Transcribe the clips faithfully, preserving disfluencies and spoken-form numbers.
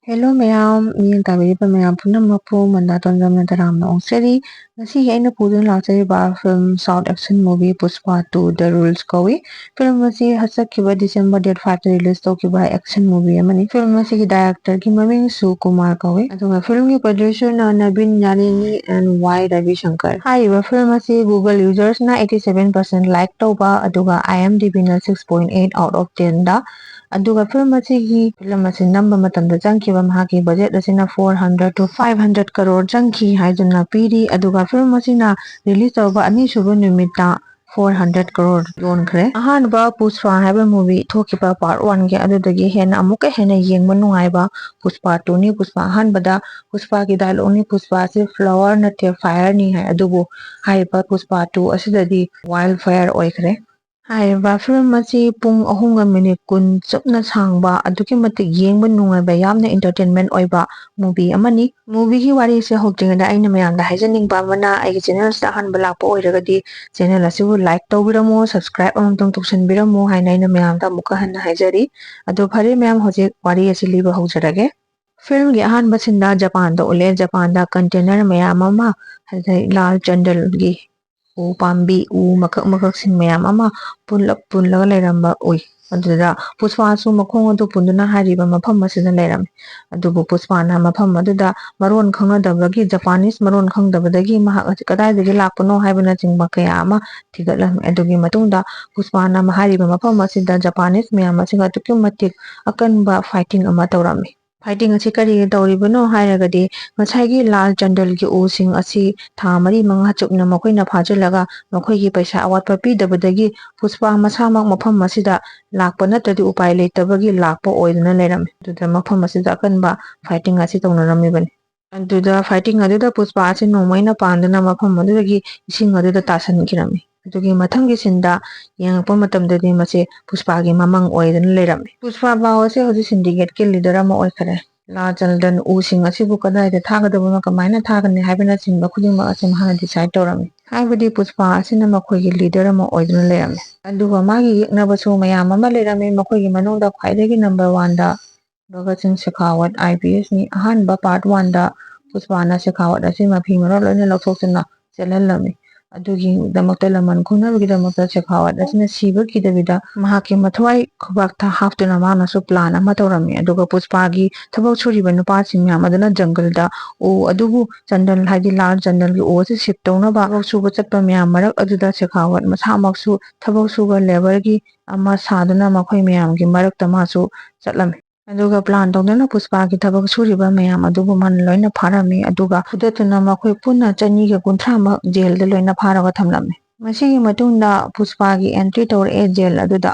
Hello ꯃꯌꯥꯝ, ꯃꯤꯠꯌꯦꯡ ꯇꯥꯕꯤꯔꯤꯕ ꯃꯌꯥꯝ ꯄꯨꯝꯅꯃꯛꯄꯨ ꯃꯟꯗꯥ ꯇꯣꯟꯖꯝꯅ ꯇꯔꯥꯝꯅ ꯑꯣꯛꯆꯔꯤ꯫ ꯉꯁꯤꯒꯤ ꯑꯩꯅ ꯄꯨꯗꯨꯅ ꯂꯥꯛꯆꯔꯤꯕ film South action movie Pushpa two The Rules ꯀꯧꯏ꯫ Film ꯑꯁꯤ ꯍꯟꯗꯛꯈꯤꯕ December date five ꯇ release ꯇꯧꯈꯤꯕ action movie ꯑꯃꯅꯤ꯫ Film ꯑꯁꯤꯒꯤ director ꯒꯤ ꯃꯃꯤꯡ ꯁꯨ ꯀꯨꯃꯥꯔ ꯀꯧꯏ꯫ ꯑꯗꯨꯒ film ꯒꯤ producer ꯅ ꯅꯕꯤꯟ ꯌꯥꯅꯤꯅꯤ and ꯋꯥꯏ ꯔꯕꯤꯁꯪꯀꯔ꯫ ꯍꯥꯏꯔꯤꯕ film ꯑꯁꯤ Google users ꯅ eighty seven percent like ꯇꯧꯕ, ꯑꯗꯨꯒ IMDb ꯅ six point eight out of ten ꯗ ꯑꯗꯨꯒ film ꯑꯁꯤꯒꯤ film ꯑꯁꯤ ꯅꯝꯕ ꯃꯇꯝꯗ ꯆꯪꯈꯤꯕ ꯃꯍꯥꯛꯀꯤ budget ꯑꯁꯤꯅ four hundred to five hundred crore ꯆꯪꯈꯤ ꯍꯥꯏꯗꯨꯅ ꯄꯤꯔꯤ꯫ ꯑꯗꯨꯒ film ꯑꯁꯤꯅ release ꯇꯧꯕ ꯑꯅꯤꯁꯨꯕ ꯅꯨꯃꯤꯠꯇ four hundred crore ꯌꯣꯟꯈ꯭ꯔꯦ꯫ ꯑꯍꯥꯟꯕ Pushpa ꯍꯥꯏꯕ movie ꯊꯣꯛꯈꯤꯕ part one ꯒꯤ ꯑꯗꯨꯗꯒꯤ ꯍꯦꯟꯅ ꯑꯃꯨꯛꯀ ꯍꯦꯟꯅ ꯌꯦꯡꯕ ꯅꯨꯡꯉꯥꯏꯕ Pushpa two ꯅꯤ꯫ Pushpa ꯑꯍꯥꯟꯕꯗ Pushpa ꯒꯤ dialogue ꯅꯤ, "Pushpa ꯑꯁꯤ flower ꯅꯠꯇꯦ, fire ꯅꯤ" ꯍꯥꯏ꯫ ꯑꯗꯨꯕꯨ ꯍꯥꯏꯔꯤꯕ Pushpa two ꯑꯁꯤꯗꯗꯤ wild fire ꯑꯣꯏꯈ꯭ꯔꯦ꯫ ꯍꯥꯏꯔꯤꯕ film ꯑꯁꯤ ꯄꯨꯡ ꯑꯍꯨꯝꯒ minute ꯀꯨꯟ ꯆꯨꯞꯅ ꯁꯥꯡꯕ, ꯑꯗꯨꯛꯀꯤ ꯃꯇꯤꯛ ꯌꯦꯡꯕ ꯅꯨꯡꯉꯥꯏꯕ, ꯌꯥꯝꯅ entertainment ꯑꯣꯏꯕ movie ꯑꯃꯅꯤ꯫ Movie ꯒꯤ ꯋꯥꯔꯤꯁꯦ ꯍꯧꯗ꯭ꯔꯤꯉꯩꯗ ꯑꯩꯅ ꯃꯌꯥꯝꯗ ꯍꯥꯏꯖꯅꯤꯡꯕ ꯑꯃꯅ, ꯑꯩꯒꯤ channel ꯁꯤꯗ ꯑꯍꯥꯟꯕ ꯂꯥꯛꯄ ꯑꯣꯏꯔꯒꯗꯤ channel ꯑꯁꯤꯕꯨ like ꯇꯧꯕꯤꯔꯝꯃꯨ, subscribe ꯑꯃꯃꯝꯇꯪ ꯇꯧꯁꯟꯕꯤꯔꯝꯃꯨ ꯍꯥꯏꯅ ꯑꯩꯅ ꯃꯌꯥꯝꯗ ꯑꯃꯨꯛꯀ ꯍꯟꯅ ꯍꯥꯏꯖꯔꯤ꯫ ꯑꯗꯨ ꯐꯔꯦ ꯃꯌꯥꯝ, ꯍꯧꯖꯤꯛ ꯋꯥꯔꯤ ꯑꯁꯤ ꯂꯤꯕ ꯍꯧꯖꯔꯒꯦ꯫ Film ꯒꯤ ꯑꯍꯥꯟꯕ scene ꯗ ꯖꯄꯥꯟꯗ ꯎꯠꯂꯦ꯫ ꯖꯄꯥꯟꯗ container ꯃꯌꯥꯝ ꯑꯃ, ꯑꯗꯩ ꯂꯥꯜ ꯆꯟꯗꯜꯒꯤ ꯎ ꯄꯥꯝꯕꯤ, ꯎ ꯃꯀꯛ ꯃꯀꯛꯁꯤꯡ ꯃꯌꯥꯝ ꯑꯃ ꯄꯨꯜꯂꯞ ꯄꯨꯜꯂꯒ ꯂꯩꯔꯝꯕ ꯎꯏ꯫ ꯑꯗꯨꯗ ꯄꯨꯁꯄꯥꯁꯨ ꯃꯈꯣꯡ ꯑꯗꯨ ꯄꯨꯟꯗꯨꯅ ꯍꯥꯏꯔꯤꯕ ꯃꯐꯝ ꯑꯁꯤꯗ ꯂꯩꯔꯝꯃꯤ꯫ ꯑꯗꯨꯕꯨ ꯄꯨꯁꯄꯥꯅ ꯃꯐꯝ ꯑꯗꯨꯗ ꯃꯔꯣꯟ ꯈꯪꯅꯗꯕꯒꯤ, Japanese ꯃꯔꯣꯟ ꯈꯪꯗꯕꯗꯒꯤ ꯃꯍꯥꯛ ꯑꯁꯤ ꯀꯗꯥꯏꯗꯒꯤ ꯂꯥꯛꯄꯅꯣ ꯍꯥꯏꯕꯅꯆꯤꯡꯕ ꯀꯌꯥ ꯑꯃ ꯊꯤꯒꯠꯂꯝꯃꯤ꯫ ꯑꯗꯨꯒꯤ ꯃꯇꯨꯡꯗ ꯄꯨꯁꯄꯥꯅ ꯍꯥꯏꯔꯤꯕ ꯃꯐꯝ ꯑꯁꯤꯗ Japanese ꯃꯌꯥꯝ ꯑꯁꯤꯒ ꯑꯗꯨꯛꯀꯤ ꯃꯇꯤꯛ ꯑꯀꯟꯕ fighting ꯑꯃ ꯇꯧꯔꯝꯃꯤ꯫ Fighting ꯑꯁꯤ ꯀꯔꯤꯒꯤ ꯇꯧꯔꯤꯕꯅꯣ ꯍꯥꯏꯔꯒꯗꯤ, ꯉꯁꯥꯏꯒꯤ ꯂꯥꯜ ꯆꯟꯗꯜꯒꯤ ꯎꯁꯤꯡ ꯑꯁꯤ ꯊꯥ ꯃꯔꯤ ꯃꯉꯥ ꯆꯨꯞꯅ ꯃꯈꯣꯏꯅ ꯐꯥꯖꯤꯜꯂꯒ ꯃꯈꯣꯏꯒꯤ ꯄꯩꯁꯥ ꯑꯋꯥꯠꯄ ꯄꯤꯗꯕꯗꯒꯤ ꯄꯨꯁꯄꯥ ꯃꯁꯥꯃꯛ ꯃꯐꯝ ꯑꯁꯤꯗ ꯂꯥꯛꯄ ꯅꯠꯇ꯭ꯔꯗꯤ ꯎꯄꯥꯏ ꯂꯩꯇꯕꯒꯤ ꯂꯥꯛꯄ ꯑꯣꯏꯗꯨꯅ ꯂꯩꯔꯝꯃꯤ꯫ ꯑꯗꯨꯗ ꯃꯐꯝ ꯑꯁꯤꯗ ꯑꯀꯟꯕ fighting ꯑꯁꯤ ꯇꯧꯅꯔꯝꯃꯤꯕꯅꯤ꯫ ꯑꯗꯨꯗ fighting ꯑꯗꯨꯗ ꯄꯨꯁꯄꯥ ꯑꯁꯤ ꯅꯣꯡꯃꯩꯅ ꯄꯥꯟꯗꯨꯅ ꯃꯐꯝ ꯑꯗꯨꯗꯒꯤ ꯏꯁꯤꯡ ꯑꯗꯨꯗ ꯇꯥꯁꯟꯈꯤꯔꯝꯃꯤ꯫ ꯑꯗꯨꯒꯤ ꯃꯊꯪꯒꯤ scene ꯗ ꯌꯦꯡꯉꯛꯄ ꯃꯇꯝꯗꯗꯤ ꯃꯁꯤ ꯄꯨꯁꯄꯥꯒꯤ ꯃꯃꯪ ꯑꯣꯏꯗꯨꯅ ꯂꯩꯔꯝꯃꯤ꯫ ꯄꯨꯁꯄꯥ ꯕꯥꯎ ꯑꯁꯤ ꯍꯧꯖꯤꯛ syndicate ꯀꯤ leader ꯑꯃ ꯑꯣꯏꯈꯔꯦ꯫ ꯂꯥꯜ ꯆꯟꯗꯜ ꯎꯁꯤꯡ ꯑꯁꯤꯕꯨ ꯀꯗꯥꯏꯗ ꯊꯥꯒꯗꯕꯅꯣ, ꯀꯃꯥꯏꯅ ꯊꯥꯒꯅꯤ ꯍꯥꯏꯕꯅꯆꯤꯡꯕ ꯈꯨꯗꯤꯡꯃꯛ ꯑꯁꯤ ꯃꯍꯥꯛꯅ decide ꯇꯧꯔꯝꯃꯤ꯫ ꯍꯥꯏꯕꯗꯤ ꯄꯨꯁꯄꯥ ꯑꯁꯤꯅ ꯃꯈꯣꯏꯒꯤ leader ꯑꯃ ꯑꯣꯏꯗꯨꯅ ꯂꯩꯔꯝꯃꯤ꯫ ꯑꯗꯨꯒ ꯃꯥꯒꯤ ꯌꯦꯛꯅꯕꯁꯨ ꯃꯌꯥꯝ ꯑꯃ ꯂꯩꯔꯝꯃꯤ꯫ ꯃꯈꯣꯏꯒꯤ ꯃꯅꯨꯡꯗ ꯈ꯭ꯋꯥꯏꯗꯒꯤ number one ꯗ ꯚꯒꯠ ꯁꯤꯡ ꯁꯦꯈꯥꯋꯠ ꯑꯥꯏ ꯄꯤ ꯑꯦꯁꯅꯤ꯫ ꯑꯍꯥꯟꯕ ꯄꯥꯔꯠ ꯋꯥꯟꯗ ꯄꯨꯁꯄꯥꯅ ꯁꯦꯈꯥꯋꯠ ꯑꯁꯤ ꯃꯐꯤ ꯃꯔꯣꯜ ꯂꯣꯏꯅ ꯂꯧꯊꯣꯛꯇꯨꯅ ꯆꯦꯜꯍꯜꯂꯝꯃꯤ꯫ ꯑꯗꯨꯒꯤꯗꯃꯛꯇ ꯂꯃꯟ ꯈꯨꯝꯅꯕꯒꯤꯗꯃꯛꯇ ꯁꯦꯈꯥꯋꯠ ꯑꯁꯤꯅ ꯁꯤꯕ ꯀꯤꯗꯕꯤꯗ ꯃꯍꯥꯛꯀꯤ ꯃꯊ꯭ꯋꯥꯏ ꯈꯨꯕꯥꯛꯇ ꯍꯥꯞꯇꯨꯅ ꯃꯥꯅꯁꯨ ꯄ꯭ꯂꯥꯟ ꯑꯃ ꯇꯧꯔꯝꯃꯤ꯫ ꯑꯗꯨꯒ ꯄꯨꯁꯄꯥꯒꯤ ꯊꯕꯛ ꯁꯨꯔꯤꯕ ꯅꯨꯄꯥꯁꯤꯡ ꯃꯌꯥꯝ ꯑꯗꯨꯅ ꯖꯪꯒꯜꯗ ꯎ ꯑꯗꯨꯕꯨ ꯆꯟꯗꯜ, ꯍꯥꯏꯗꯤ ꯂꯥꯜ ꯆꯟꯗꯜꯒꯤ ꯎ ꯑꯁꯤ ꯁꯤꯞ ꯇꯧꯅꯕ ꯊꯕꯛ ꯁꯨꯕ ꯆꯠꯄ ꯃꯌꯥꯝ ꯃꯔꯛ ꯑꯗꯨꯗ ꯁꯦꯈꯥꯋꯠ ꯃꯁꯥꯃꯛꯁꯨ ꯊꯕꯛ ꯁꯨꯕ ꯂꯦꯕꯔꯒꯤ ꯑꯃ ꯁꯥꯗꯨꯅ ꯃꯈꯣꯏ ꯃꯌꯥꯝꯒꯤ ꯃꯔꯛꯇ ꯃꯥꯁꯨ ꯆꯠꯂꯝꯃꯤ꯫ ꯑꯗꯨꯒ ꯄ꯭ꯂꯥꯟ ꯇꯧꯗꯨꯅ ꯄꯨꯁꯄꯥꯒꯤ ꯊꯕꯛ ꯁꯨꯔꯤꯕ ꯃꯌꯥꯝ ꯑꯗꯨꯕꯨ ꯃꯥꯅ ꯂꯣꯏꯅ ꯐꯥꯔꯝꯃꯤ꯫ ꯑꯗꯨꯒ ꯐꯨꯗꯠꯇꯨꯅ ꯃꯈꯣꯏ ꯄꯨꯟꯅ ꯆꯅꯤꯒ ꯀꯨꯟꯊ꯭ꯔꯥꯃꯛ ꯖꯦꯜꯗ ꯂꯣꯏꯅ ꯐꯥꯔꯒ ꯊꯝꯂꯝꯃꯤ꯫ ꯃꯁꯤꯒꯤ ꯃꯇꯨꯡꯗ ꯄꯨꯁꯄꯥꯒꯤ ꯑꯦꯟꯇ꯭ꯔꯤ ꯇꯧꯔꯛꯑꯦ ꯖꯦꯜ ꯑꯗꯨꯗ꯫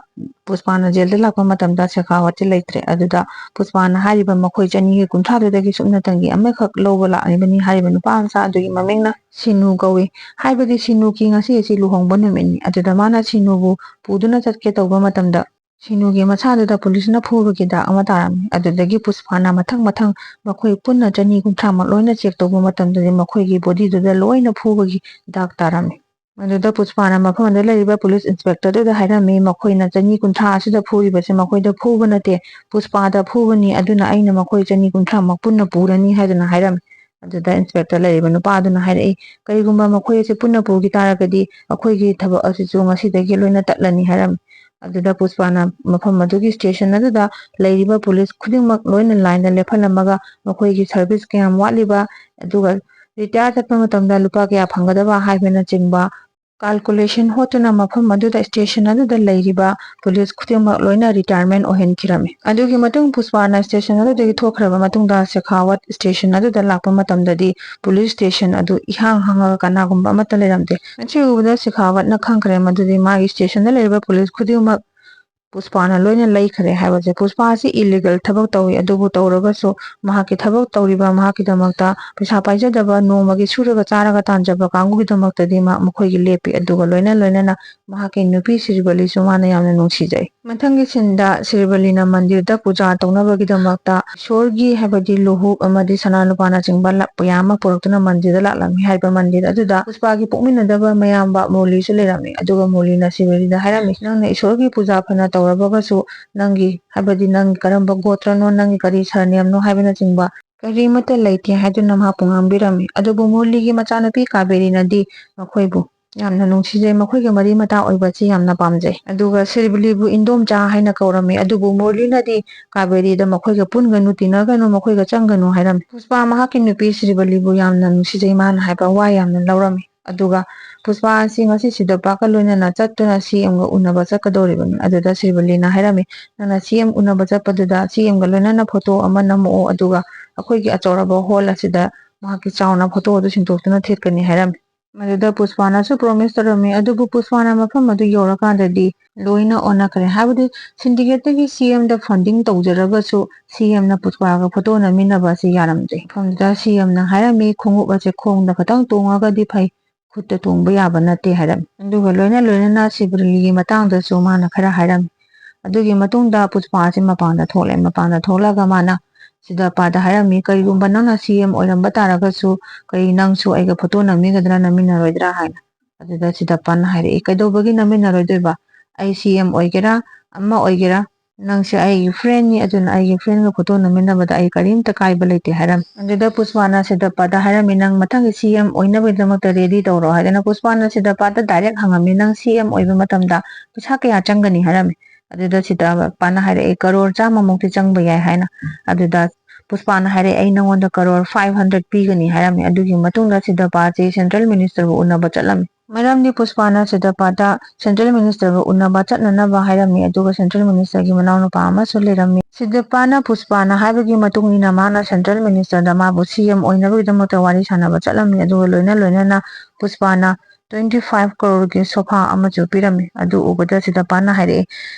ꯄꯨꯁꯄꯥꯅ ꯖꯦꯜꯗ ꯂꯥꯛꯄ ꯃꯇꯝꯗ ꯁꯦꯈꯥꯋꯠꯇꯤ ꯂꯩꯇ꯭ꯔꯦ꯫ ꯑꯗꯨꯗ ꯄꯨꯁꯄꯥꯅ ꯍꯥꯏꯔꯤꯕ ꯃꯈꯣꯏ ꯆꯅꯤꯒ ꯀꯨꯟꯊ꯭ꯔꯥꯗꯨꯗꯒꯤ ꯁꯨꯞꯅꯇꯪꯒꯤ ꯑꯃꯈꯛ ꯂꯧꯕ ꯂꯥꯛꯂꯤꯕꯅꯤ ꯍꯥꯏꯔꯤꯕ ꯅꯨꯄꯥ ꯃꯆꯥ ꯑꯗꯨꯒꯤ ꯃꯃꯤꯡꯅ ꯁꯤꯅꯨ ꯀꯧꯏ꯫ ꯍꯥꯏꯕꯗꯤ ꯁꯤꯅꯨꯒꯤ ꯉꯁꯤ ꯑꯁꯤ ꯂꯨꯍꯣꯡꯕ ꯅꯨꯃꯤꯠꯅꯤ꯫ ꯑꯗꯨꯗ ꯃꯥꯅ ꯁꯤꯅꯨꯕꯨ ꯄꯨꯗꯨꯅ ꯆꯠꯀꯦ ꯇꯧꯕ ꯃꯇꯝꯗ ꯁꯤꯅꯨꯒꯤ ꯃꯁꯥꯗꯨꯗ ꯄꯨꯂꯤꯁꯅ ꯐꯨꯕꯒꯤ ꯗꯥꯛ ꯑꯃ ꯇꯥꯔꯝꯃꯤ꯫ ꯑꯗꯨꯗꯒꯤ ꯄꯨꯁꯄꯥꯅ ꯃꯊꯪ ꯃꯊꯪ ꯃꯈꯣꯏ ꯄꯨꯟꯅ ꯆꯅꯤ ꯀꯨꯟꯊ꯭ꯔꯥꯃꯛ ꯂꯣꯏꯅ ꯆꯦꯛ ꯇꯧꯕ ꯃꯇꯝꯗꯗꯤ ꯃꯈꯣꯏꯒꯤ ꯕꯣꯗꯤꯗꯨꯗ ꯂꯣꯏꯅ ꯐꯨꯕꯒꯤ ꯗꯥꯛ ꯇꯥꯔꯝꯃꯤ꯫ ꯑꯗꯨꯗ ꯄꯨꯁꯄꯥꯅ ꯃꯐꯝ ꯑꯗꯨꯗ ꯂꯩꯔꯤꯕ ꯄꯨꯂꯤꯁ ꯏꯟꯁꯄꯦꯛꯇꯔꯗꯨꯗ ꯍꯥꯏꯔꯝꯃꯤ, "ꯃꯈꯣꯏꯅ ꯆꯅꯤ ꯀꯨꯟꯊ꯭ꯔꯥ ꯑꯁꯤꯗ ꯐꯨꯔꯤꯕꯁꯦ ꯃꯈꯣꯏꯗ ꯐꯨꯕ ꯅꯠꯇꯦ, ꯄꯨꯁꯄꯥꯗ ꯐꯨꯕꯅꯤ, ꯑꯗꯨꯅ ꯑꯩꯅ ꯃꯈꯣꯏ ꯆꯅꯤ ꯀꯨꯟꯊ꯭ꯔꯥꯃꯛ ꯄꯨꯟꯅ ꯄꯨꯔꯅꯤ" ꯍꯥꯏꯗꯨꯅ ꯍꯥꯏꯔꯝꯃꯤ꯫ ꯑꯗꯨꯗ ꯏꯟꯁꯄꯦꯛꯇꯔ ꯂꯩꯔꯤꯕ ꯅꯨꯄꯥꯗꯨꯅ ꯍꯥꯏꯔꯛꯏ, "ꯀꯔꯤꯒꯨꯝꯕ ꯃꯈꯣꯏ ꯑꯁꯤ ꯄꯨꯟꯅ ꯄꯨꯈꯤ ꯇꯥꯔꯒꯗꯤ ꯑꯩꯈꯣꯏꯒꯤ ꯊꯕꯛ ꯑꯁꯤꯁꯨ ꯉꯁꯤꯗꯒꯤ ꯂꯣꯏꯅ ꯇꯠꯂꯅꯤ" ꯍꯥꯏꯔꯝꯃꯤ꯫ ꯑꯗꯨꯗ ꯄꯨꯁꯄꯥꯅ ꯃꯐꯝ ꯑꯗꯨꯒꯤ ꯁ꯭ꯇꯦꯁꯟ ꯑꯗꯨꯗ ꯂꯩꯔꯤꯕ ꯄꯨꯂꯤꯁ ꯈꯨꯗꯤꯡꯃꯛ ꯂꯣꯏꯅ ꯂꯥꯏꯟꯗ ꯂꯦꯞꯍꯜꯂꯝꯃꯒ ꯃꯈꯣꯏꯒꯤ ꯁꯔꯚꯤꯁ ꯀꯌꯥꯝ ꯋꯥꯠꯂꯤꯕ, ꯑꯗꯨꯒ ꯔꯤꯇꯥꯌꯔ ꯆꯠꯄ ꯃꯇꯝꯗ ꯂꯨꯄꯥ ꯀꯌꯥ ꯐꯪꯒꯗꯕ ꯍꯥꯏꯕꯅꯆꯤꯡꯕ ꯀꯥꯜꯀꯨꯂꯦꯁꯟ ꯍꯣꯠꯇꯨꯅ ꯃꯐꯝ ꯑꯗꯨꯗ ꯁ꯭ꯇꯦꯁꯟ ꯑꯗꯨꯗ ꯂꯩꯔꯤꯕ ꯄꯨꯂꯤꯁ ꯈꯨꯗꯤꯡꯃꯛ ꯂꯣꯏꯅ ꯔꯤꯇꯥꯌꯔꯃꯦꯟ ꯑꯣꯏꯍꯟꯈꯤꯔꯝꯃꯤ꯫ ꯑꯗꯨꯒꯤ ꯃꯇꯨꯡ ꯄꯨꯁꯄꯥꯅ ꯁ꯭ꯇꯦꯁꯟ ꯑꯗꯨꯗꯒꯤ ꯊꯣꯛꯈ꯭ꯔꯕ ꯃꯇꯨꯡꯗ ꯁꯦꯈꯥꯋꯠ ꯁ꯭ꯇꯦꯁꯟ ꯑꯗꯨꯗ ꯂꯥꯛꯄ ꯃꯇꯝꯗꯗꯤ ꯄꯨꯂꯤꯁ ꯁ꯭ꯇꯦꯁꯟ ꯑꯗꯨ ꯏꯍꯥꯡ ꯍꯥꯡꯉꯒ ꯀꯅꯥꯒꯨꯝꯕ ꯑꯃꯠꯇ ꯂꯩꯔꯝꯗꯦ꯫ ꯃꯁꯤ ꯎꯕꯗ ꯁꯦꯈꯥꯋꯠꯅ ꯈꯪꯈ꯭ꯔꯦ ꯃꯗꯨꯗꯤ ꯃꯥꯒꯤ ꯁ꯭ꯇꯦꯁꯟꯗ ꯂꯩꯔꯤꯕ ꯄꯨꯂꯤꯁ ꯈꯨꯗꯤꯡꯃꯛ ꯄꯨꯁꯄꯥꯅ ꯂꯣꯏꯅ ꯂꯩꯈ꯭ꯔꯦ ꯍꯥꯏꯕꯁꯦ꯫ ꯄꯨꯁꯄꯥ ꯑꯁꯤ ꯏꯂꯤꯒꯦꯜ ꯊꯕꯛ ꯇꯧꯏ, ꯑꯗꯨꯕꯨ ꯇꯧꯔꯒꯁꯨ ꯃꯍꯥꯛꯀꯤ ꯊꯕꯛ ꯇꯧꯔꯤꯕ ꯃꯍꯥꯛꯀꯤꯗꯃꯛꯇ ꯄꯩꯁꯥ ꯄꯥꯏꯖꯗꯕ, ꯅꯣꯡꯃꯒꯤ ꯁꯨꯔꯒ ꯆꯥꯔꯒ ꯇꯥꯟꯖꯕ ꯀꯥꯡꯕꯨꯒꯤꯗꯃꯛꯇꯗꯤ ꯃꯥ, ꯃꯈꯣꯏꯒꯤ ꯂꯦꯞꯄꯤ꯫ ꯑꯗꯨꯒ ꯂꯣꯏꯅ ꯂꯣꯏꯅꯅ ꯃꯍꯥꯛꯀꯤ ꯅꯨꯄꯤ ꯁꯤꯔꯤꯕꯂꯤꯁꯨ ꯃꯥꯅ ꯌꯥꯝꯅ ꯅꯨꯡꯁꯤꯖꯩ꯫ ꯃꯊꯪꯒꯤ ꯁꯤꯟꯗ ꯁꯤꯔꯤꯕꯂꯤꯅ ꯃꯟꯗꯤꯔꯗ ꯄꯨꯖꯥ ꯇꯧꯅꯕꯒꯤꯗꯃꯛꯇ ꯏꯁꯣꯔꯒꯤ, ꯍꯥꯏꯕꯗꯤ ꯂꯨꯍꯨꯞ ꯑꯃꯗꯤ ꯁꯅꯥ ꯂꯨꯄꯥꯅꯆꯤꯡꯕ ꯂ-, ꯃꯌꯥꯝ ꯑꯃ ꯄꯨꯔꯛꯇꯨꯅ ꯃꯟꯗꯤꯔꯗ ꯂꯥꯛꯂꯝꯃꯤ꯫ ꯍꯥꯏꯔꯤꯕ ꯃꯟꯗꯤꯔ ꯑꯗꯨꯗ ꯄꯨꯁꯄꯥꯒꯤ ꯄꯣꯛꯃꯤꯟꯅꯗꯕ ꯃꯌꯥꯝꯕ ꯃꯣꯂꯤꯁꯨ ꯂꯩꯔꯝꯃꯤ꯫ ꯑꯗꯨꯒ ꯃꯣꯂꯤꯅ ꯁꯤꯔꯤꯕꯂꯤꯗ ꯍꯥꯏꯔꯝꯃꯤ, "ꯅꯪꯅ ꯏꯁꯣꯔꯒꯤ ꯄꯨꯖꯥ ꯐꯅ ꯇꯧ" ꯇꯧꯔꯕꯒꯁꯨ ꯅꯪꯒꯤ, ꯍꯥꯏꯕꯗꯤ ꯅꯪꯒꯤ ꯀꯔꯝꯕ ꯒꯣꯇ꯭ꯔꯅꯣ, ꯅꯪꯒꯤ ꯀꯔꯤ ꯁꯔꯅꯦꯝꯅꯣ ꯍꯥꯏꯕꯅꯆꯤꯡꯕ ꯀꯔꯤꯃꯠꯇ ꯂꯩꯇꯦ ꯍꯥꯏꯗꯨꯅ ꯃꯍꯥꯛꯄꯨ ꯉꯥꯡꯕꯤꯔꯝꯃꯤ꯫ ꯑꯗꯨꯕꯨ ꯃꯨꯔꯂꯤꯒꯤ ꯃꯆꯥꯅꯨꯄꯤ ꯀꯥꯕꯦꯔꯤꯅꯗꯤ ꯃꯈꯣꯏꯕꯨ ꯌꯥꯝꯅ ꯅꯨꯡꯁꯤꯖꯩ, ꯃꯈꯣꯏꯒ ꯃꯔꯤ ꯃꯇꯥ ꯑꯣꯏꯕꯁꯤ ꯌꯥꯝꯅ ꯄꯥꯝꯖꯩ꯫ ꯑꯗꯨꯒ ꯁꯤꯔꯕꯂꯤꯕꯨ ꯏꯟꯗꯣꯝꯆꯥ ꯍꯥꯏꯅ ꯀꯧꯔꯝꯃꯤ꯫ ꯑꯗꯨꯕꯨ ꯃꯨꯔꯂꯤꯅꯗꯤ ꯀꯥꯕꯦꯔꯤꯗ ꯃꯈꯣꯏꯒ ꯄꯨꯟꯒꯅꯨ, ꯇꯤꯟꯅꯒꯅꯨ, ꯃꯈꯣꯏꯒ ꯆꯪꯒꯅꯨ ꯍꯥꯏꯔꯝꯃꯤ꯫ ꯄꯨꯁꯄꯥ ꯃꯍꯥꯛꯀꯤ ꯅꯨꯄꯤ ꯁꯤꯔꯕꯂꯤꯕꯨ ꯌꯥꯝꯅ ꯅꯨꯡꯁꯤꯖꯩ, ꯃꯥꯅ ꯍꯥꯏꯕ ꯋꯥ ꯌꯥꯝꯅ ꯂꯧꯔꯝꯃꯤ꯫ ꯑꯗꯨꯒ ꯄꯨꯁꯄꯥ ꯑꯁꯤ ꯉꯁꯤ ꯁꯤꯗꯄꯥꯒ ꯂꯣꯏꯅꯅ ꯆꯠꯇꯨꯅ ꯁꯤ ꯑꯦꯝꯒ ꯎꯅꯕ ꯆꯠꯀꯗꯧꯔꯤꯕꯅꯤ꯫ ꯑꯗꯨꯗ ꯁꯤꯔꯕꯂꯤꯅ ꯍꯥꯏꯔꯝꯃꯤ, "ꯅꯪꯅ ꯁꯤ ꯑꯦꯝ ꯎꯅꯕ ꯆꯠꯄꯗꯨꯗ ꯁꯤ ꯑꯦꯝꯒ ꯂꯣꯏꯅꯅ ꯐꯣꯇꯣ ꯑꯃ ꯅꯝꯃꯛꯑꯣ, ꯑꯗꯨꯒ ꯑꯩꯈꯣꯏꯒꯤ ꯑꯆꯧꯔꯕ ꯍꯣꯜ ꯑꯁꯤꯗ ꯃꯍꯥꯛꯀꯤ ꯆꯥꯎꯅ ꯐꯣꯇꯣ ꯑꯗꯨ ꯁꯤꯟꯗꯣꯛꯇꯨꯅ ꯊꯦꯠꯀꯅꯤ" ꯍꯥꯏꯔꯝꯃꯤ꯫ ꯃꯗꯨꯗ ꯄꯨꯁꯄꯥꯅꯁꯨ ꯄ꯭ꯔꯣꯃꯤꯁ ꯇꯧꯔꯝꯃꯤ, ꯑꯗꯨꯕꯨ ꯄꯨꯁꯄꯥꯅ ꯃꯐꯝ ꯑꯗꯨ ꯌꯧꯔꯀꯥꯟꯗꯗꯤ ꯂꯣꯏꯅ ꯑꯣꯟꯅꯈ꯭ꯔꯦ꯫ ꯍꯥꯏꯕꯗꯤ ꯁꯤꯟꯗꯤꯀꯦꯠꯇꯒꯤ ꯁꯤ ꯑꯦꯝꯗ ꯐꯟꯗꯤꯡ ꯇꯧꯖꯔꯒꯁꯨ ꯁꯤ ꯑꯦꯝꯅ ꯄꯨꯁꯄꯥꯒ ꯐꯣꯇꯣ ꯅꯝꯃꯤꯟꯅꯕ ꯑꯁꯤ ꯌꯥꯔꯝꯗ꯭ꯔꯦ꯫ ꯃꯐꯝꯗꯨꯗ ꯁꯤ ꯑꯦꯝꯅ ꯍꯥꯏꯔꯝꯃꯤ, "ꯈꯣꯡꯎꯞ ꯑꯁꯦ ꯈꯣꯡꯗ ꯈꯛꯇꯪ ꯇꯣꯡꯉꯒꯗꯤ ꯐꯩ, ꯈꯨꯠꯇ ꯇꯣꯡꯕ ꯌꯥꯕ ꯅꯠꯇꯦ" ꯍꯥꯏꯔꯝꯃꯤ꯫ ꯑꯗꯨꯒ ꯂꯣꯏꯅ ꯂꯣꯏꯅꯅ ꯁꯤꯔꯕꯂꯤꯒꯤ ꯃꯇꯥꯡꯗꯁꯨ ꯃꯥꯅ ꯈꯔ ꯍꯥꯏꯔꯝꯃꯤ꯫ ꯑꯗꯨꯒꯤ ꯃꯇꯨꯡꯗ ꯄꯨꯁꯄꯥ ꯑꯁꯤ ꯃꯄꯥꯟꯗ ꯊꯣꯛꯂꯦ꯫ ꯃꯄꯥꯟꯗ ꯊꯣꯛꯂꯒ ꯃꯥꯅ ꯁꯤꯗꯄꯥꯗ ꯍꯥꯏꯔꯝꯃꯤ, "ꯀꯔꯤꯒꯨꯝꯕ ꯅꯪꯅ ꯁꯤ ꯑꯦꯝ ꯑꯣꯏꯔꯝꯕ ꯇꯥꯔꯒꯁꯨ ꯀꯔꯤ ꯅꯪꯁꯨ ꯑꯩꯒ ꯐꯣꯇꯣ ꯅꯝꯃꯤꯒꯗ꯭ꯔꯥ, ꯅꯝꯃꯤꯟꯅꯔꯣꯏꯗ꯭ꯔꯥ?" ꯍꯥꯏꯅ꯫ ꯑꯗꯨꯗ ꯁꯤꯗꯄꯥꯅ ꯍꯥꯏꯔꯛꯏ, "ꯀꯩꯗꯧꯕꯒꯤ ꯅꯝꯃꯤꯟꯅꯔꯣꯏꯗꯣꯏꯕ? ꯑꯩ ꯁꯤ ꯑꯦꯝ ꯑꯣꯏꯒꯦꯔꯥ, ꯑꯃ ꯑꯣꯏꯒꯦꯔꯥ, ꯅꯪꯁꯦ ꯑꯩꯒꯤ ꯐ꯭ꯔꯦꯟꯅꯤ, ꯑꯗꯨꯅ ꯑꯩꯒꯤ ꯐ꯭ꯔꯦꯟꯒ ꯐꯣꯇꯣ ꯅꯝꯃꯤꯟꯅꯕꯗ ꯑꯩ ꯀꯔꯤꯝꯇ ꯀꯥꯏꯕ ꯂꯩꯇꯦ" ꯍꯥꯏꯔꯝꯃꯤ꯫ ꯑꯗꯨꯗ ꯄꯨꯁꯄꯥꯅ ꯁꯤꯗꯄꯥꯗ ꯍꯥꯏꯔꯝꯃꯤ, "ꯅꯪ ꯃꯊꯪꯒꯤ ꯁꯤ ꯑꯦꯝ ꯑꯣꯏꯅꯕꯒꯤꯗꯃꯛꯇ ꯔꯦꯗꯤ ꯇꯧꯔꯣ" ꯍꯥꯏꯗꯅ ꯄꯨꯁꯄꯥꯅ ꯁꯤꯗꯄꯥꯗ ꯗꯥꯏꯔꯦꯛ ꯍꯪꯉꯝꯃꯤ, "ꯅꯪ ꯁꯤ ꯑꯦꯝ ꯑꯣꯏꯕ ꯃꯇꯝꯗ ꯄꯩꯁꯥ ꯀꯌꯥ ꯆꯪꯒꯅꯤ?" ꯍꯥꯏꯔꯝꯃꯤ꯫ ꯑꯗꯨꯗ ꯁꯤꯗꯄꯥꯅ ꯍꯥꯏꯔꯛꯑꯦ, "ꯀꯔꯣꯔ ꯆꯥꯝꯃꯃꯨꯛꯇꯤ ꯆꯪꯕ ꯌꯥꯏ" ꯍꯥꯏꯅ꯫ ꯑꯗꯨꯗ ꯄꯨꯁꯄꯥꯅ ꯍꯥꯏꯔꯛꯑꯦ, "ꯑꯩ ꯅꯉꯣꯟꯗ ꯀꯔꯣꯔ ꯐꯥꯏꯚ ꯍꯟꯗ꯭ꯔꯦꯠ ꯄꯤꯒꯅꯤ" ꯍꯥꯏꯔꯝꯃꯤ꯫ ꯑꯗꯨꯒꯤ ꯃꯇꯨꯡꯗ ꯁꯤꯗꯄꯥꯁꯤ ꯁꯦꯟꯇ꯭ꯔꯦꯜ ꯃꯤꯅꯤꯁꯇꯔꯕꯨ ꯎꯅꯕ ꯆꯠꯂꯝꯃꯤ꯫ ꯃꯔꯝꯗꯤ ꯄꯨꯁꯄꯥꯅ ꯁꯤꯗꯄꯥꯗ ꯁꯦꯟꯇ꯭ꯔꯦꯜ ꯃꯤꯅꯤꯁꯇꯔꯕꯨ ꯎꯅꯕ ꯆꯠꯅꯅꯕ ꯍꯥꯏꯔꯝꯃꯤ, ꯑꯗꯨꯒ ꯁꯦꯟꯇ꯭ꯔꯦꯜ ꯃꯤꯅꯤꯁꯇꯔꯒꯤ ꯃꯅꯥꯎꯅꯨꯄꯥ ꯑꯃꯁꯨ ꯂꯩꯔꯝꯃꯤ꯫ ꯁꯤꯗꯄꯥꯅ ꯄꯨꯁꯄꯥꯅ ꯍꯥꯏꯕꯒꯤ ꯃꯇꯨꯡ ꯏꯟꯅ ꯃꯥꯅ ꯁꯦꯟꯇ꯭ꯔꯦꯜ ꯃꯤꯅꯤꯁꯇꯔꯗ ꯃꯥꯕꯨ ꯁꯤ ꯑꯦꯝ ꯑꯣꯏꯅꯕꯒꯤꯗꯃꯛꯇ ꯋꯥꯔꯤ ꯁꯥꯟꯅꯕ ꯆꯠꯂꯝꯃꯤ꯫ ꯑꯗꯨꯒ ꯂꯣꯏꯅ ꯂꯣꯏꯅꯅ ꯄꯨꯁꯄꯥꯅ ꯇ꯭ꯋꯦꯟꯇꯤ ꯐꯥꯏꯚ ꯀꯔꯣꯔꯒꯤ ꯁꯣꯐꯥ ꯑꯃꯁꯨ ꯄꯤꯔꯝꯃꯤ꯫ ꯑꯗꯨ ꯎꯕꯗ ꯁꯤꯗꯄꯥꯅ ꯍꯥꯏꯔꯛꯏ,